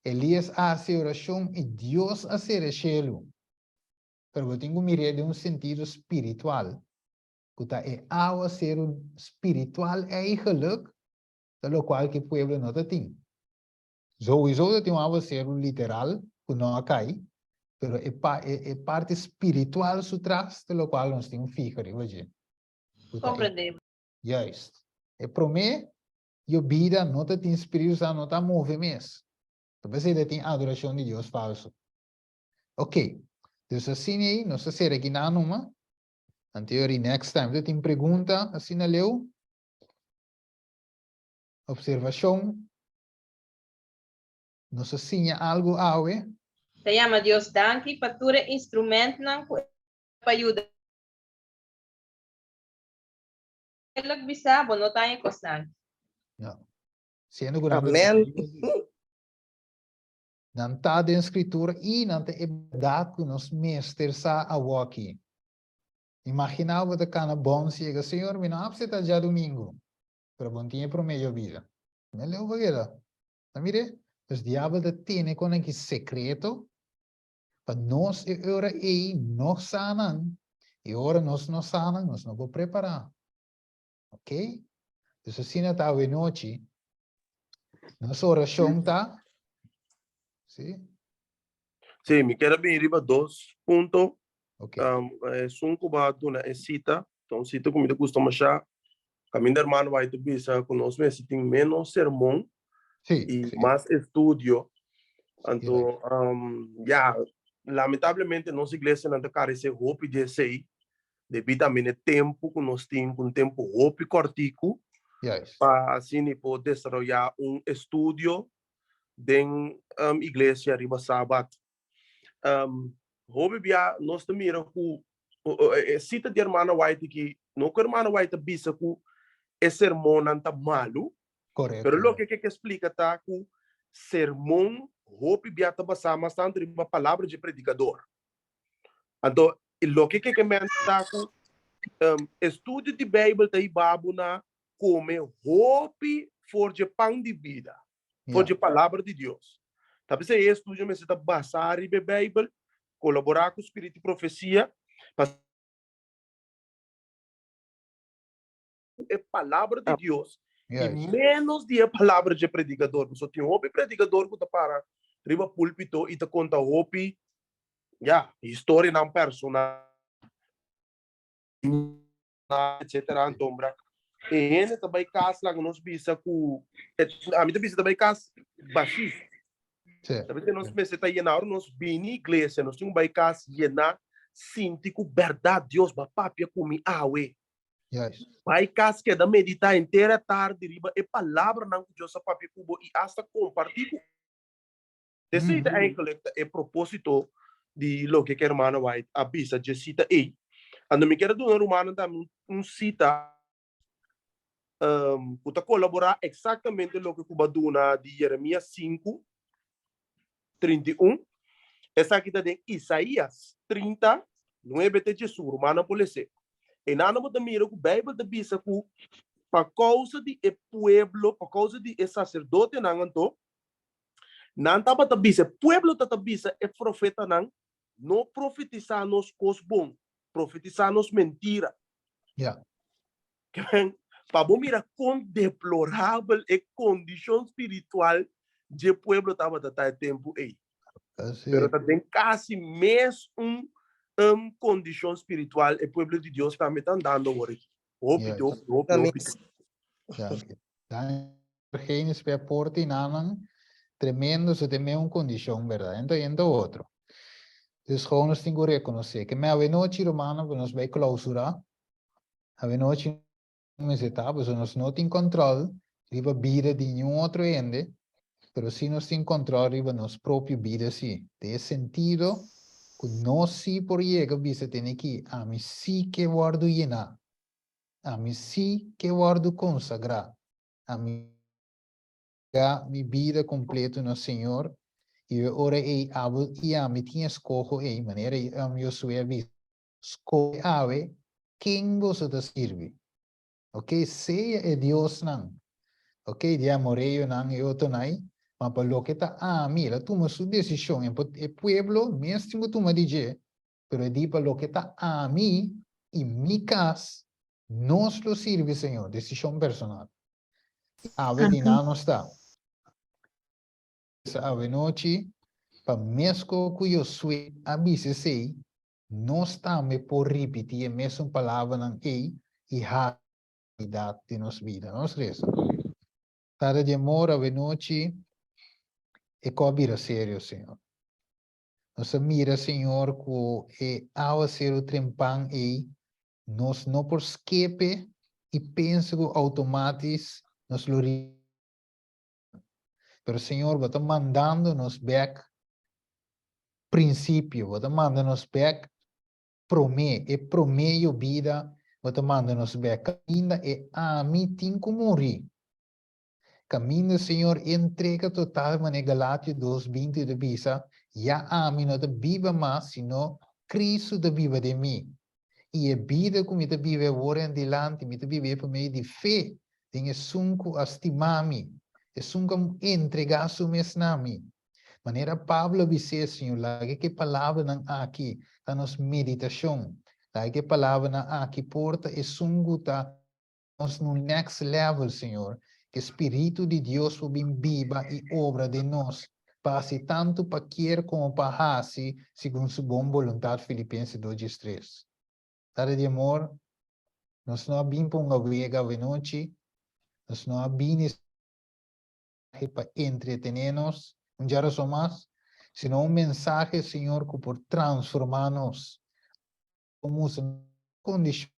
Elías a hasi orashon i Dios a sera e shelu. Pero bo tin ku mir'é den un sentido spiritual, ku ta e awaseru spiritual eigenlijk ta lokual ku e pueblo no ta tin. Souiso ta tin un awaseru literal ku no a kai, pero e pa e e parti spiritual su tras ta lokual nos tin un fiha riba dje. Ku ta e Komprendé. Juist. E promé yobida no ta tin Spiritu Santu no ta move mes. Ta p'esei ta tin adorashon di Dios falsu. Ok, dus asina ei nos ta sera aki nan numa. Anto yori next time. Ta tin pregunta asina leu? Observacion? Nos a siña algo awe? Ta yama Dios danki pa tur e instrumentnan ku e pa yuda. Eerlijk bisa, bo no ta haña kosnan. No. Siendo ku nan ta Amen. Nan ta den Scritura i nan ta e berdad cu nos mester sa awoki. Imagina bo ta cana bon ciega, Señor, mi no apseta djadumingu, pero bon tin e prome yobida. Me leu pa keda. Ta mire? Dus diabel ta tene con aki secreto pa nos e ora ei no sa nan, i ora nos no sa nan, nos no por prepara. Ok? Dus asina ta awe nochi. Nos oracion ta, sí? Sí, mi kier a bini riba dos punto. Ok. Esun ku bo a duna e sita, ta un sita ku mi ta gusta mashá. Kaminda hermano White ta bisa ku nos mester tin ménos sermon i mas estudio. Anto, ya, lamentablemente nos iglesianan ta karesé hopi di esei, debí tambe na e tempu ku nos tin, ku un tempu hopi kòrtiku, pa asina i por desaroyá un estudio den iglesia riba Sabat. Hopi bia nos ta mira ku e sita di hermana White aki, no ku hermana White ta bisa ku e sermonnan ta malu, pero loke ke ke splika ta ku sermon hopi bia ta basá mas tantu riba palabra dje predikador. Anto loke ke ke men ta ku estudio di Beibel ta hiba bo na kome hopi for dje pan di bida. For dje Palabra di Dios. Ta p'esei e estudio mester ta basá riba e Beibel, kolaborá ku spiritu di profesia, pa e Palabra di Dios i ménos di e palabra dje predikador. Pasobra tin hopi predikador ku ta para riba púlpito i ta konta hopi, ya, historianan personal. Etcetera antombra e hende ta bai kas laga nos bisa ku ami ta bisa ta bai kas bashí. Ta bisa nos mester ta yena ora nos bini iglesia nos tin ku bai kas yena sinti ku bèrdat Dios ba papia ku mi awe. Bai kas keda meditá henter e tardi riba e palabranan ku Dios a papia ku bo i asta kompartí ku Esei ta eigenlijk ta e propósito di loke ku hermana White a bisa dje sita ei. Anto mi kier a duna rumannan tambe un sita ku ta kolaborá eksaktamente loke ku bo a duna di Jeremias sinku, 31. Esaki ta den Isaías 30, nuebe te djesun. Rumannan por les'é. Einan bo ta mira ku Beibel ta bisa ku pa kousa di e pueblo, pa kousa di e saserdotenan anto, Nan tabata bisa, e pueblo tabata bisa e profetanan, No profetisá nos kos bon, profetisá nos mentira. Ja. Pa bo mira kon deplorabel e kondishon spiritual dje pueblo tabata ta e tempu ei. Pero ta den kasi mes un um kondishon spiritual e pueblo di Dios tambe ta andando awor aki. Hopi, hopi, hopi, hopi. Danki. Genes pe aporte y nanan tremendo so den meun condicion verdad ento ento otro. Dus gewoon nos tin cu reconoce que me awenochi rumannan cu nos bay clausura awenochi mester ta pasobra nos no tin control riba bida di niun otro hende pero si nos tin control riba nos propio bida si den e sentido cu nos si por yega bisa tene ki ami si ke wordo yena Ami sí ke wòrdu konsagrá. Ami da mi bida kompleto na Señor, i e ora ei abo i ami tin e skoho ei, manera Josué a bisa, Skohe awe ken boso ta sirbi. Oke, sea e diosnan, oke, di amoreonan i otronan ei, ma pa loke ta ami, el a tuma su desishon, e pueblo mes tin ku tuma di dje, Pero e di pa loke ta ami i mi kas, nos lo sirbi Señor. Desishon personal. Awe di nan nos ta. Esa awenochi, pa mesko ku Josué a bisa esei, nos tambe por ripití e mesun palabranan ei i hasi realidat den nos bida. Nos resa. Tata di amor, awenochi e kò a bira serio, Señor. Nos a mira, Señor, cu e awaceru trempan ey, nos no por skepe y pensa cu automatis nos lo ri. Pero, Señor, Bo ta mandando nos bek principio, Bo ta manda nos bek prome, e prome yobida, Bo ta manda nos bek caminda e ami tin cu muri. Kaminda Señor entrega total manera Galatio dos, 20 ta bisa, Ya ami no ta biba mas, sino Cristo ta biba den mi. I e bida ku mi ta biba awor en dilanti, mi ta bib'é pa medio di fe den Esun ku a stima mi, Esun ku a entregá Su mes na mi. Manera Pablo a bis'é, Señor, laga ku e palabranan aki ta nos meditashon, laga ku e palabranan aki por ta esun ku ta nos na un next level, Señor. Ke Spiritu di Dios por bin biba i obra den nos. Pa hasi tantu pa kier komo pa hasi segun su bon boluntat Filipenses 2 13. Tata di amor, nos no a bin pa hunga wega awenochi, nos no a bini pa entretené nos, un djarason mas, sino un mensahe, Señor, ku por transformá nos. Komo kondishon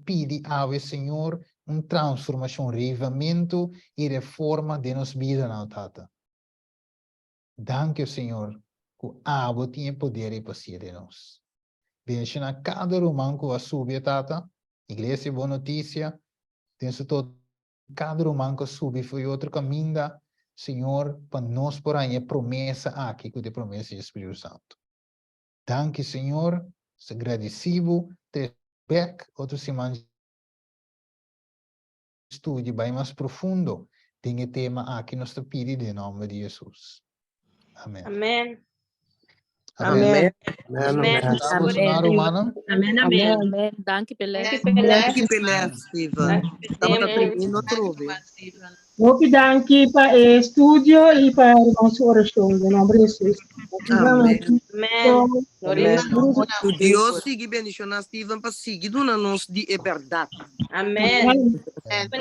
pidi awe, Señor, un transformashon, revamentu i reforma den nos bidanan, Tata. Danki, Señor, ku abo tin e poder i pasia den nos. Bendishoná kada ruman ku a subi, Tata, Iglesia Bon Notisia, den su tot kada ruman ku a subi for di otro kaminda, Señor, pa nos por haña e promesa aki ku ta e promesa di Spiritu Santu. Danki, Señor, nos ta gradisí bo, te bek otro siman studia bai mas profundo den e tema aki nos ta pidi den nomber di Jesus. Amen. Amen. Amen. Amen. Estamos na rumannan. Amen, amen. Amen. Danki p'e les. Danki p'e les. Danki p'e les, Steven. Tabata tremendo atrobe. Hopi danki pa e estudio i pa ruman su orashon. Den nomber di Jesus. Amen. Amen. Gloria a Dios. Ku Dios sigui bendishoná Steven pa sigui duna nos di e bèrdat. Amen. Amen.